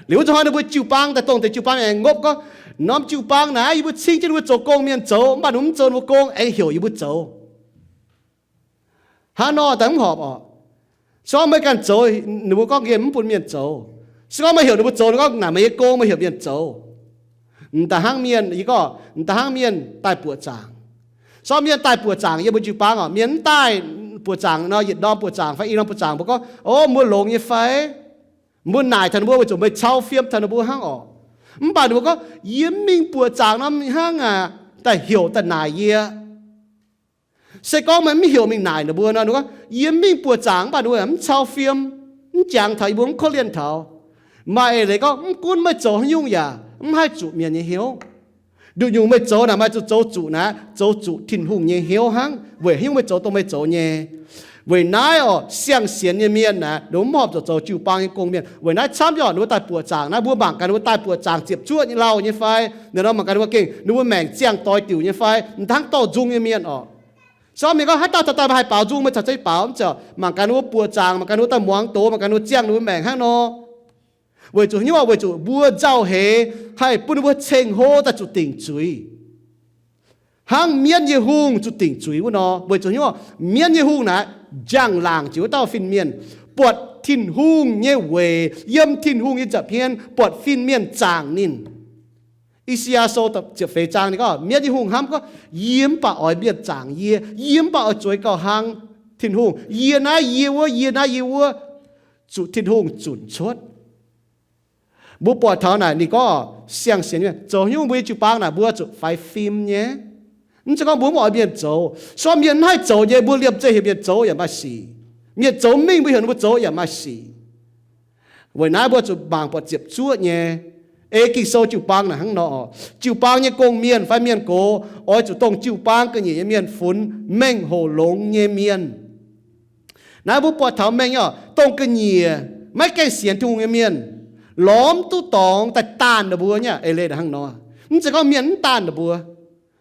Liuz wuov nzunc hnoi ninh mbuo jiu-baang daaih dongh deix jiu-baang aengx ngopv gorngv, norm jiu-baang naaic yie mbuo cingv jienv ninh mbuo zoux gong-mienh zoux, mv baac ninh mbuo mv zoux ninh mbuo gong aengx heuc yie mbuo zoux. Hnangv nor daaih mv horpc oc. Se gorngv meih ganh zoux, ninh mbuo gorngv nqemh mv bun mienh zoux. Se gorngv meih heuc ninh mbuo zoux, ninh gorngv naaic meih nyei gong, meih heuc mienh zoux. M'daaih hnangv mienh, yie gorngv m'daaih hnangv mienh daaih buoqc zaangc. Se gorngv mienh daaih buoqc zaangc yiem mbuo jiu-baang oc, mienh mv daaih buoqc zaangc nor, yietc norm buoqc zaangc fai i norm buoqc zaangc, mbuo gorngv, o, mbuo longx nyei fai? Mbuo naaic taux ninh mbuo weic zuqc meih cau fiem taux ninh mbuo hnangv oc. Mv baac ninh mbuo gorngv, yie mv mingh buoqc zaangc nor hnangv aqv, daaih heuc daaih naaic yie. Se gorngv meih mv heuc mingh naaic ninh mbuo nor, ninh gorngv, yie mv mingh buoqc zaangc, mv baac ninh mbuo mv cau fiem, mv jangx taux yie mbuo, mv korv-lienh taux. Maaih eix leiz gorngv, mv gunv meih zoux haaix nyungc yaac mv haih zuqc mienh nyei hnyouv. Nduqc nyungc meih zoux naaic, maaih zuqc zoux zuqc naaic, zoux zuqc Tin-Hungh nyei hnyouv hnangv, weic haaix nyungc meih zoux dongh meih zoux nyei. Weic naaiv oc, siang-sienx nyei mienh naaic, ninh mbuo mv horpc zuqc zoux jiu-baang nyei gong-mienh. Weic naaiv camv yaac ninh mbuo daaih buoqc zaangc naaiv, mbuo mangc gaax ninh mbuo daaih buoqc zaangc ziepc zuoqv nyei lauh nyei fai, ninh mbuo mangc gaax ninh mbuo gengh, ninh mbuo maengc ziangh doix diuc nyei fai, m'daaih hnangv dorh nzung nyei mienh oc. Se gorngv mienh gorngv, haaix dauh taux daaih haih baaux nzung, meih caux zeix baaux, mv zeiz. Mangc gaax ninh mbuo buoqc zaangc, mangc gaax ninh mbuo daaih muangx doz, mangc gaax ninh mbuo ziangh ninh mbuo maengc hnangv nor. Weic zuqc haaix nyungc? Weic zuqc mbuo nzauh heix haih bun ninh mbuo ceng hlo daaih zuqc dingc zuiz, hnangv mienv nyei hungh zuqc dingc zuiz wuov nor. Weic zuqc haaix nyungc? Mienv nyei hungh naaic njang-laangc jiex wuov dauh fin-mienh, buatc Tin-Hungh nyei weic, yiem Tin-Hungh nyei nza'hmien buatc fin-mienh zaangc ninh. I^saa^yaa Sou ziepc feix zaang ninh gorngv, mienv nyei hungh hnamv gorngv, yie mv baac oix mienh zaangc yie, yie mv baac oix zueiz gauh hlang Tin-Hungh, yie naaiv yie wuov, yie naaiv yie wuov, zuqc Tin-Hungh zunc cuotv. Mbuo buatc taux naaic ninh gorngv siang-sienx mienh zoux haaix nyungc mbuo nyei jiu-baang naaic mbuo zuqc faix fim nyei. Mv zeiz gorngv mbuo mv oix mienh zoux. Se gorngv mienh mv haih zoux nyei, mbuo liemh zeih heuc mienh zoux yaac maaih sic. Mienh zoux mingh mbuo heuc ninh mbuo zoux yaac maaih sic. Weic naaiv mbuo zuqc mangc buatc ziepc zuoqv nyei. Ei Ging-Sou jiu-baang naaic hnangv nor oc. Jiu-baang nyei gong-mienh fai mienh gox oix zuqc dongh jiu-baang ga'nyiec nyei mienh funx mengh hoc longx nyei mienh. Naaiv mbuo buatc taux mengh nyei oc, dongh ga'nyiec maiv gaengh sienx Tin-Hungh nyei mienh, lorz mv duqv dorngx daaih daanh ninh mbuo nyei. Eix leiz naaic hnangv nor. Mv zeiz gorngv mienh mv daanh ninh mbuo.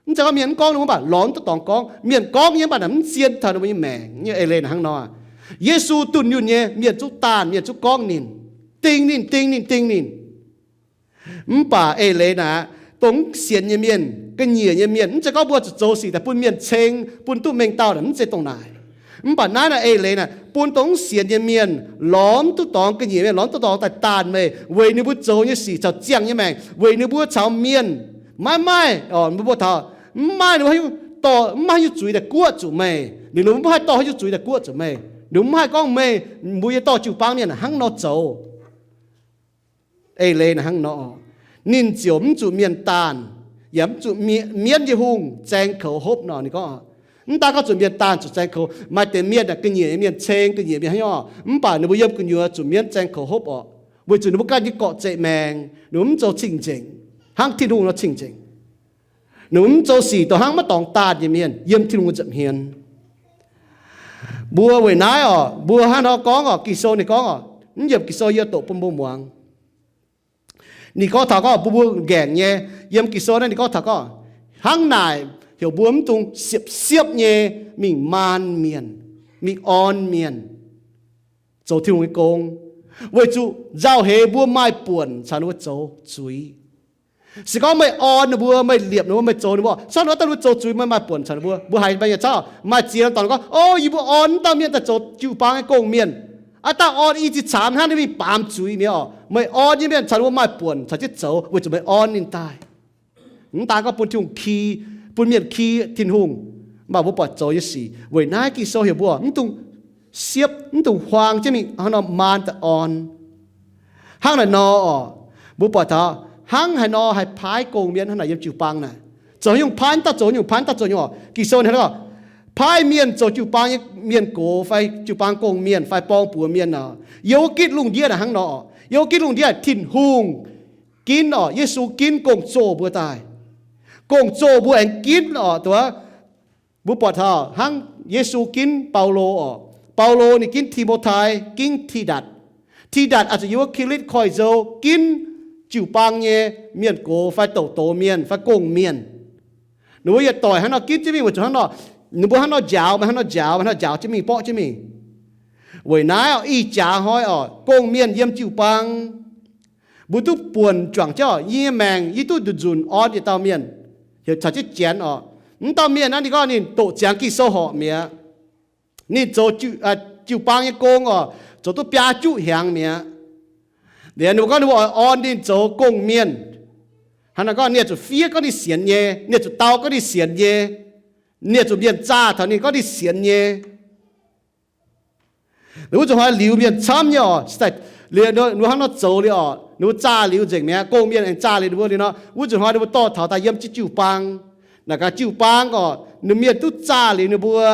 Mv zeiz gorngv mienh mv gorngv ninh mbuo, mv baac lorz mv duqv dorngx gorngv. Mienh gorngv nyei, mv baac naaic mv zien taux ninh mbuo nyei maengc nyei. Eix leiz naaic hnangv nor. Yesu dunh yunh nyei, mienh zungv daanh, mienh zungv gorngv ninh, ding ninh, ding ninh, ding ninh. Mv baac eix leiz naaic, dongh mv sienx nyei mienh, ga'nyiec nyei mienh, mv zeiz gorngv mbuo zuqc zoux sic daaih bun mienh ceng, bun duqv mengh dauh naaic, mv zeiz dongh naaic. Mv baac naaiv naaic eix leiz naaic, bun dongh mv sienx nyei mienh lorz mv duqv dorngx, ga'nyiec mienh lorz mv duqv dorngx daaih daanh meih, weic ninh mbuo zoux nyei sic caux ziangh nyei maengc, weic ninh mbuo caux mienh maiv maaih, mbuo mbuo taux, mv maaih ninh mbuo haaix nyungc dorh, mv maaih haaix nyungc zuiz daaih guoqv zuqc meih. Ninh mbuo mv haih dorh haaix nyungc zuiz daaih guoqv zuqc meih. Ninh mbuo mv haih gorngv meih, mbuo nyei dorh jiu-baang mienh hnangv nor zoux. Eix leiz naaic hnangv nor, ninh ziouc mv zuqc mienh daanh, yaac mv zuqc mienv nyei hungh zaeng koux hopv nor. Ninh gorngv, mv daan gorngv zuqc mienh daanh, zuqc zaeng koux. Maaih deix mienh aah, ga'nyiec mienh ceng, ga'nyiec mienh haaix nyungc, mv baac ninh mbuo yiem gu'nyuoz zuqc mienv zaeng koux hopv orqc, weic zuqc ninh mbuo ganh nyei gorqv-zeqc maengc, ninh mbuo mv zoux cing-nzengc, hnangv Tin-Hungh nor cing-nzengc. Ninh mbuo mv zoux sic dongh hnangv maiv dorngx daanh nyei mienh yiem Tin-Hungh nza'hmien. Mbuo weic naaiv orqc, mbuo hnangv nor gorngv orqc, Ging-Sou ninh gorngv orqc, mv yiem Ging-Sou yie doqc bun mbuo muangx. Ninh gorngv taux gorngv mbuo, mbuo nqaengc nyei, yiem Ging-Sou naaiv ninh gorngv taux gorngv, hnangv naaic heuc mbuo mv dungx siepv-siepv nyei mingh maan mienh, mingh orn mienh zoux Tin-Hungh nyei gong, weic zuqc nzauh heix mbuo maaih buonc caux ninh mbuo zoux zuiz. Se gorngv meih orn ninh mbuo, meih liepc ninh mbuo, meih zoux ninh mbuo, camv ninh mbuo daaih ninh mbuo zoux zuiz, meih maaih buonc caux ninh mbuo. Mbuo haiz mbuo nyei camv, maaih ziex dauh gorngv, o, yie mbuo orn wuov dauh mienh daaih zoux jiu-baang nyei gong-mienh, aav dangh orn i ziex caamx hnangv, ninh mingh baamz zuiz mi'aqv orqc. Meih orn nyei mienh caux ninh mbuo maaih buonc caux jienv zoux, weic zuqc meih orn ninh daaih. Mv daan gorngv bun Tin-Hungh ki, bun mienh ki Tin-Hungh, mv baac mbuo buatc zoux nyei sic. Weic naaiv Ging-Sou heuc mbuo mv dungx siepv, mv dungx huaang jienv mingh hnangv nor maan daaih orn. Hnangv naaic nor orqc, mbuo buatc taux hnangv haaix nor haih paaiv gong-mienh hnangv naaic yiem jiu-baang naaic. Zoux haaix nyungc paaiv, daaih zoux haaix nyungc paaiv, daaih zoux haaix nyungc orqc. Ging-Sou ninh gorngv, paaiv mienh zoux jiu-baang nyei mienh gox fai jiu-baang gong-mienh fai borng-buoz mienh orqc, yiem wuov gitv lungh ndiev naaic hnangv nor orqc. Yiem wuov gitv lungh ndiev Tin-Hungh ginv orqc, Yesu ginv gong-zoh mbuo daaih. Gong-zoh mbuo aengx ginv orqc, duqv mbuo buatc taux hnangv Yesu ginv Baulo orqc. Baulo ninh ginv Ti^mo^tai, ginv Tidatc. Tidatc oix zuqc yiem wuov Kiritv Koiv-Nzou ginv jiu-baang nyei mienh gox fai douc doz mienh fai gong-mienh. Ninh mbuo yietc doic hnangv nor ginv jienv mingh weic zuqc hnangv nor, ninh mbuo hnangv nor njaaux, meih hnangv nor njaaux, meih hnangv nor njaaux jienv mingh, borqv jienv mingh. Weic naaiv orqc, ih jaax hnoi orqc, gong-mienh yiem jiu-baang, mbuo duqv buonc juangc jienv orqc, yie nyei maengc yie duqv nzunc nzunc orn yietc dauh mienh, heuc caux jienv Janx orqc. Mv dauh mienh naaiv ninh gorngv ninh doqc ziangx Ging-Sou horpc mi'aqv. Ninh zoux jiu-baang nyei gong orqc, zoux duqv biaa juqv hnyangx mi'aqv. Liuz ninh mbuo gorngv ninh mbuo oix orn ninh zoux gong-mienh. Hnangv naaic gorngv ninh zuqc fiev gorngv ninh sienx nyei, ninh zuqc dau gorngv ninh sienx nyei, ninh zuqc mienh zaah taux ninh gorngv ninh sienx nyei. Wuov nzunc hnoi liuz mienh camv nyei orqc, liuz ninh mbuo hnangv nor zoux liuz orqc, ninh mbuo zaah liuz nzengc mi'aqv, gong-mienh aengx zaah liuz ninh mbuo liuz nor, wuov nzunc hnoi ninh mbuo dorh taux daaih yiem jiu-, jiu-baang. Naaic gaax jiu-baang orqc, ninh mienh duqv zaah liuz ninh mbuo,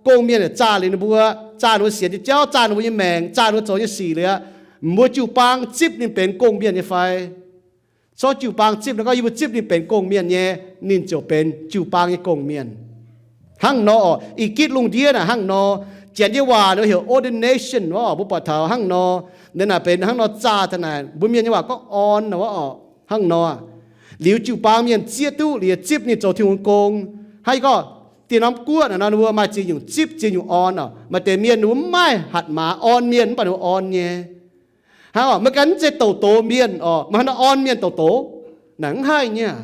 gong-mienh yaac zaah liuz ninh mbuo, zaah ninh mbuo sienx nyei jauv, zaah ninh mbuo nyei maengc, zaah ninh mbuo zoux nyei sic liuz aqv, mbuo jiu-baang zipv ninh benx gong-mienh nyei fai? Corc jiu-baang zipv nor gorngv yie mbuo zipv ninh benx gong-mienh nyei, ninh ziouc benx jiu-baang nyei gong-mienh. Hnangv nor orqc, ih gitv lungh ndiev naaic hnangv nor. Janx nyei waac nor heuc ordination orqc, mbuo buatc taux hnangv nor. Naaiv naaic benx hnangv nor zaah taux naaic, mbuo mienh nyei waac gorngv orn nor orqc, hnangv nor. Liuz jiu-baang mienh zieqv duqv liuz zipv ninh zoux Tin-Hungh gong. Hnangv yie gorngv, dieh norm guoqv naaic nor ninh mbuo maaih ziex nyungc zipv ziex nyungc orn orqc. Maaih deix mienh ninh mbuo mv maaih hatc maaz orn mienh mv baac ninh mbuo orn nyei. Hnangv orqc, meih ganh mv zeiz douc doz mienh orqc, meih hnangv nor orn mienh douc doz? Naaic mv haih nyei aqv.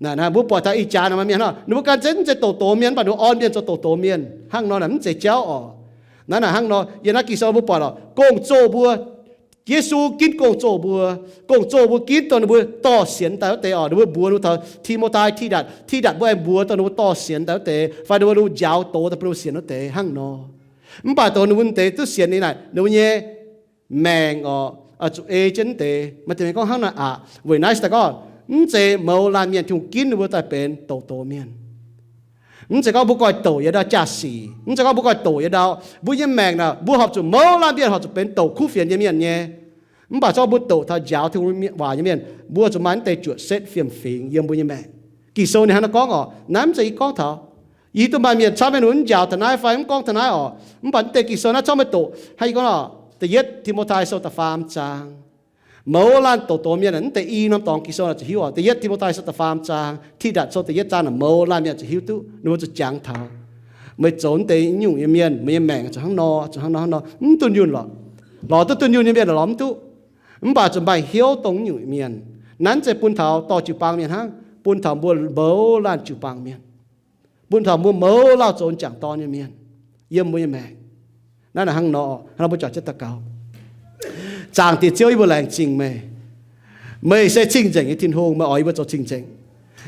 Naaic mbuo buatc taux ih jaax naaic maaih mienh hnangv nor, ninh mbuo ganh zeiz mv zeiz douc doz mienh mv baac ninh mbuo orn mienh zoux douc doz mienh. Hnangv nor naaic mv zeiz jauv orqc. Naaiv naaic hnangv nor yiem naaiv Ging-Sou mbuo buatc orqc, gong-zoh mbuo, Yesu ginv gong-zoh mbuo, gong-zoh mbuo ginv dongh ninh mbuo dorh sienx daaih wuov deix orqc, ninh mbuo mbuox ninh taux Ti^mo^tai, Tidatc, Tidatc mbuo aengx mbuox dongh ninh mbuo dorh sienx daaih wuov deix fai ninh mbuo njaaux doz daaih bun ninh mbuo sienx wuov deix hnangv nor. Mv baac dongh ninh mbuo deix duqv sienx liuz naaic, ninh mbuo nyei maengc orqc, oix zuqc ei jienv wuov deix. Maaih deix mienh gorngv hnangv naaic aqc. Weic naaiv se daaih gorngv mv zeiz mouz laanh mienh Tin-Hungh ginv ninh mbuo daaih benx douc doz mienh. Mv zeiz gorngv mbuo goiv douc yietc ndau jaa-sic, mv zeiz gorngv mbuo goiv douc yietc ndau. Mbuo nyei maengc naaic mbuo horpc zuqc mouz laanh mienh horpc zuqc benx douc kuv fienx nyei mienh nyei. Mv baac zorqv mbuo douc taux njaaux Tin-Hungh waac nyei mienh, mbuo zuqc maaih naaiv deix juoqc setv fiem-fingx yiem mbuo nyei maengc. Ging-Sou ninh hnangv naaiv gorngv orqc, naaiv mv zeiz yie gorngv taux. Yie hiuv duqv maaih mienh camv mienh mv njaaux taux naaiv fai mv gorngv taux naaiv orqc. Mv baac naaiv deix Ging-Sou naaiv zorqv meih doqc hnangv yie gorngv orqc, da'yietv Ti^mo^tai Sou da'faam zaang. Mouz laanh douc douc mienh, mv deix i norm dorngx Ging-Sou naaic zuqc hiuv oc. Da'yietv Ti^mo^tai da'faam zaang, Tidatc Sou da'yietv zaang naaic mouz laanh mienh zuqc hiuv duqv, ninh mbuo zuqc jangx taux meih zoux mv deix nyungc nyei mienh, meih nyei maengc zuqc hnangv nor, zuqc hnangv nor, hnangv nor, mv dunh yunh lorqc. Lorz duqv dunh yunh nyei mienh lorz mv duqv. Mv baac zuqc maaih hnyouv dongh nyungc mienh. Naaiv mv zeiz bun taux dorh jiu-baang mienh hnangv, bun taux mbuo mouz laanh jiu-baang mienh, bun taux mbuo mouz lauh zoux m'jangc dorn nyei mienh yiem mbuo nyei maengc. Naaiv naaic hnangv nor, hnangv nor mbuo juangc jienv daux gaux. Zaangc Diex Ziouv, yie mbuo laengz zingh meih. Meih se cing-nzengc nyei Tin-Hungh, meih oix yie mbuo zoux cing-nzengc.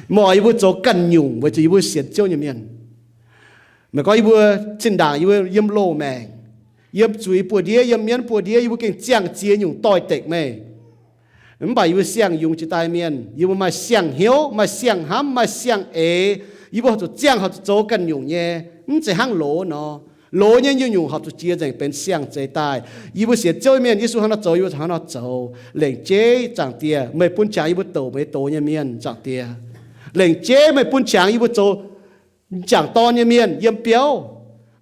Meih oix yie mbuo zoux ganh nyungc weic zuqc yie mbuo sienx Ziouv nyei mienh. Meih gorngv yie mbuo zinh ndaangc yie mbuo yiem loz-maengc, yiem zuiz buoz-ndiev, yiem mienv buoz-ndiev, yie mbuo gengh ziangh ziex nyungc doix-dekc meih. Mv baac yie mbuo siang-yungz jiex daaih mienh, yie mbuo maaih siang-hnyouv, maaih siang-hnamv, maaih siang-eix. Yie mbuo horpc zuqc ziangh, horpc zuqc zoux ganh nyungc nyei. Mv zeiz hnangv loz nor. Loz nyei nyungc-nyungc horpc zuqc jiex nzengc benx siang-zeix daaih. Yie mbuo sienx Ziouv nyei mienh, Yesu hnangv nor zoux, yie mbuo hnangv nor zoux. Lengc jeiv Zaangc Diex, meih bun qangx yie mbuo douc meih doz nyei mienh, Zaangc Diex. Lengc jeiv meih bun qangx yie mbuo zoux m'jangc dorn nyei mienh yiem biauv.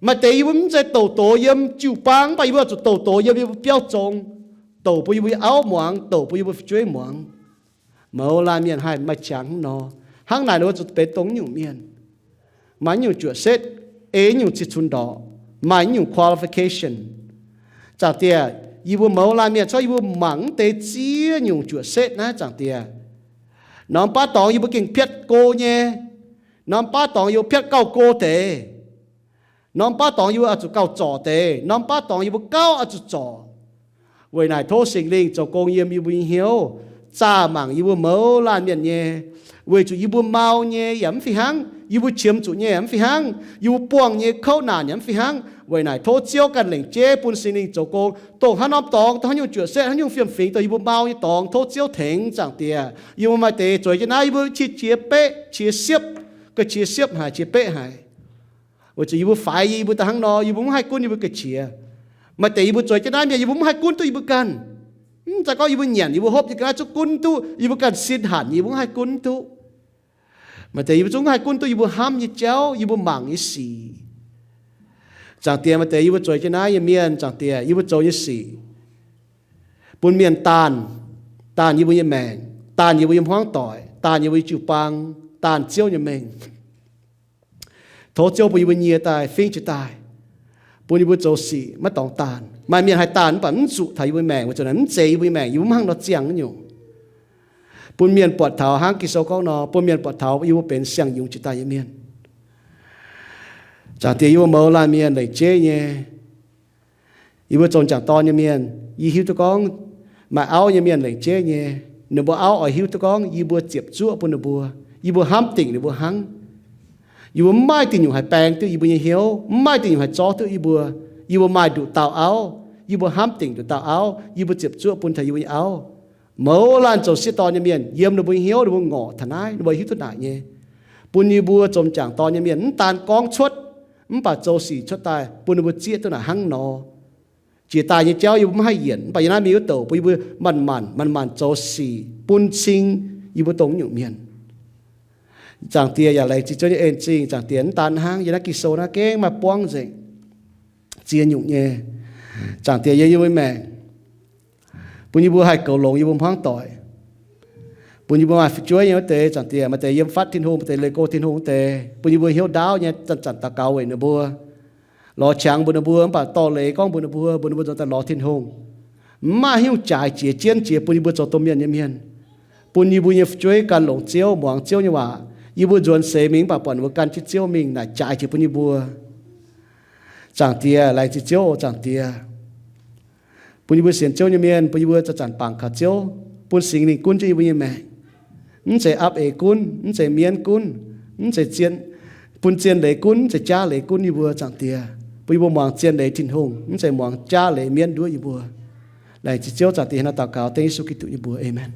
Maaih deix yie mbuo mv zeiz douc doz yiem jiu-baang, mv baac yie mbuo zuqc douc doz yiem yie mbuo biauv zong, douc bun yie mbuo nyei auv muangx, douc bun yie mbuo fu'jueiv muangx. Mouz laanh mienh haih maaih qangx hnangv nor. Hnangv naaic ninh mbuo zuqc benx dongh nyungc mienh. Maaih nyungc juoqc setv, ei nyungc cih cunx ndorqc, maaih nyungc qualification. Zaangc Diex, yie mbuo mouz laanh mienh cuotv, yie mbuo mangc mv deix ziex nyungc juoqc setv naaiv, Zaangc Diex. Norm baav dorngx yie mbuo gengh piatv go nyei. Norm baav dorngx yie mbuo piatv gauh go deix. Norm baav dorngx yie mbuo oix zuqc gauh zorc deix. Norm baav dorngx yie mbuo gauh oix zuqc zorc. Weic naaic tov Singx Lingh zoux gong yiem yie mbuo nyei hnyouv, zaah mangc yie mbuo mouz laanh mienh nyei. Weic zuqc yie mbuo mau nyei yaac mv fih hnangv, yie mbuo qiemx zuqc nyei yaac mv fih hnangv, yie mbuo buangh nyei kouv naanc yaac mv fih hnangv. Weic naaic tov Ziouv ganh lengc jeiv bun Singx Lingh zoux gong, dongh haaix norm dorngx, dongh haaix nyungc juoqc setv, haaix nyungc fiem-fingx, dongh yie mbuo mau nyei dorngx, tov Ziouv tengx, Zaangc Diex. Yie mbuo maaih deix zueiz jienv naaiv, yie mbuo qiex qiex beqv qiex siepv, ga'qiex siepv haic, qiex beqv haic. Weic zuqc yie mbuo faix yie mbuo daaih hnangv nor, yie mbuo mv haih gunv yie mbuo ga'qiex. Maaih deix yie mbuo zueiz jienv naaiv mienh, yie mbuo mv haih gunv duqv yie mbuo ganh. Mv zeiz gorngv yie mbuo nyanc, yie mbuo hopv, yie ga'naaiv zungv gunv duqv, yie mbuo ganh sin hanc, yie mbuo mv haih gunv duqv. Maaih deix yie mbuo zungv mv haih gunv duqv yie mbuo hnamv nyei jauv, yie mbuo mangc nyei sic. Zaangc Diex, maaih deix yie mbuo zueiz jienv naaiv nyei mienh, Zaangc Diex, yie mbuo zoux nyei sic bun mienh daanh, daanh yie mbuo nyei maengc, daanh yie mbuo nyei hmuangv doic, daanh yie mbuo nyei jiu-baang, daanh Ziouv nyei mengh. Tov Ziouv bun yie mbuo nyie daaih, fingv jiez daaih, bun yie mbuo zoux sic maiv dorngx daanh. Maaih mienh haih daanh mv baac mv zuqc taux yie mbuo maengc, weic zuqc naaic mv zeiz yie mbuo nyei maengc, yie mbuo mv hnangv nor ziangh nyungc. Bun mienh buatc taux hnangv Ging-Sou gorngv nor, bun mienh buatc taux yie mbuo benx siang-yungz jiex daaih nyei mienh. Zaangc Diex, yie mbuo mouz laanh mienh lengc jeiv nyei, yie mbuo zoux m'jangc dorn nyei mienh, yie hiuv duqv gorngv maaih auv nyei mienh lengc jeiv nyei, ninh mbuo auv oix hiuv duqv gorngv yie mbuo ziepc zuoqv bun ninh mbuo, yie mbuo hnamv dingc ninh mbuo hnangv. Yie mbuo mv maaih dingc nyungc haih baeng duqv yie mbuo nyei hnyouv, mv maaih dingc nyungc haih zorqv duqv yie mbuo. Yie mbuo maaih nduqc dauh auv, yie mbuo hnamv dingc nduqc dauh auv, yie mbuo ziepc zuoqv bun taux yie mbuo nyei auv. Mouz laanh zoux sieqv dorn nyei mienh, yiem ninh mbuo nyei hnyouv ninh mbuo ngorc taux naaiv, ninh mbuo hiuv duqv naaic nyei. Bun yie mbuo zoux m'jangc dorn nyei mienh mv daan gorngv cuotv, mv baac zoux sic cuotv daaih bun ninh mbuo zieqv duqv naaic hnangv nor. Jiex daaih nyei jauv yie mbuo mv haih yienc, mv baac yie naaiv mingh wuov douc bun yie mbuo manc-manc, manc-manc zoux sic bun cing yie mbuo dongh nyungc mienh. Zaangc Diex, yaac laengz zingh Ziouv nyei en-zingh. Zaangc Diex, mv daan hnangv, yiem naaiv Ging-Sou naaiv gengh maaih buangv nzengc ziex nyungc nyei. Zaangc Diex, yiem yie mbuo maengc, bun yie mbuo haih goux longx yie mbuo hmuangv doic, bun yie mbuo maaih fu'jueiv nyei wuov deix. Zaangc Diex, maaih deix yiem fatv Tin-Hungh, maaih deix leih go Tin-Hungh wuov deix, bun yie mbuo hnyouv ndaauv nyei zanc-zanc daux gaux weic ninh mbuo, lorz qangx mbuox ninh mbuo, mv baac dorh leiz gorngv mbuox ninh mbuo, mbuox ninh mbuo nzuonx daaih lorz Tin-Hungh. Mv maaih haaix nyungc jaaix jiex jienv jiex bun yie mbuo zoux domh mienh nyei mienh, bun yie mbuo nyei fu'jueiv gan longx Ziouv, muangx Ziouv nyei waac. Yie mbuo nzuonx seix mingh mv baac buatc ninh mbuo gan jienv Ziouv mingh naaic jaaix jiex bun yie mbuo. Zaangc Diex, laengz zingh Ziouv oc, Zaangc Diex. Bun yie mbuo sienx Ziouv nyei mienh, bun yie mbuo zanc-zanc bangc kaux Ziouv, bun Singx Lingh gunv jienv yie mbuo nyei maengc. Mv zeiz apv eix gunv, mv zeiz mienv gunv, mv zeiz zien, bun zien leiz gunv, mv zeiz jaav leiz gunv yie mbuo, Zaangc Diex. Bun yie mbuo muangx zien leiz Tin-Hungh, mv zeiz muangx jaav leiz mienv nduov yie mbuo. Laengz zingh Ziouv, Zaangc Diex, hnangv naaiv daux gaux dengv Yesu Giduc nyei mbuox. Aamen.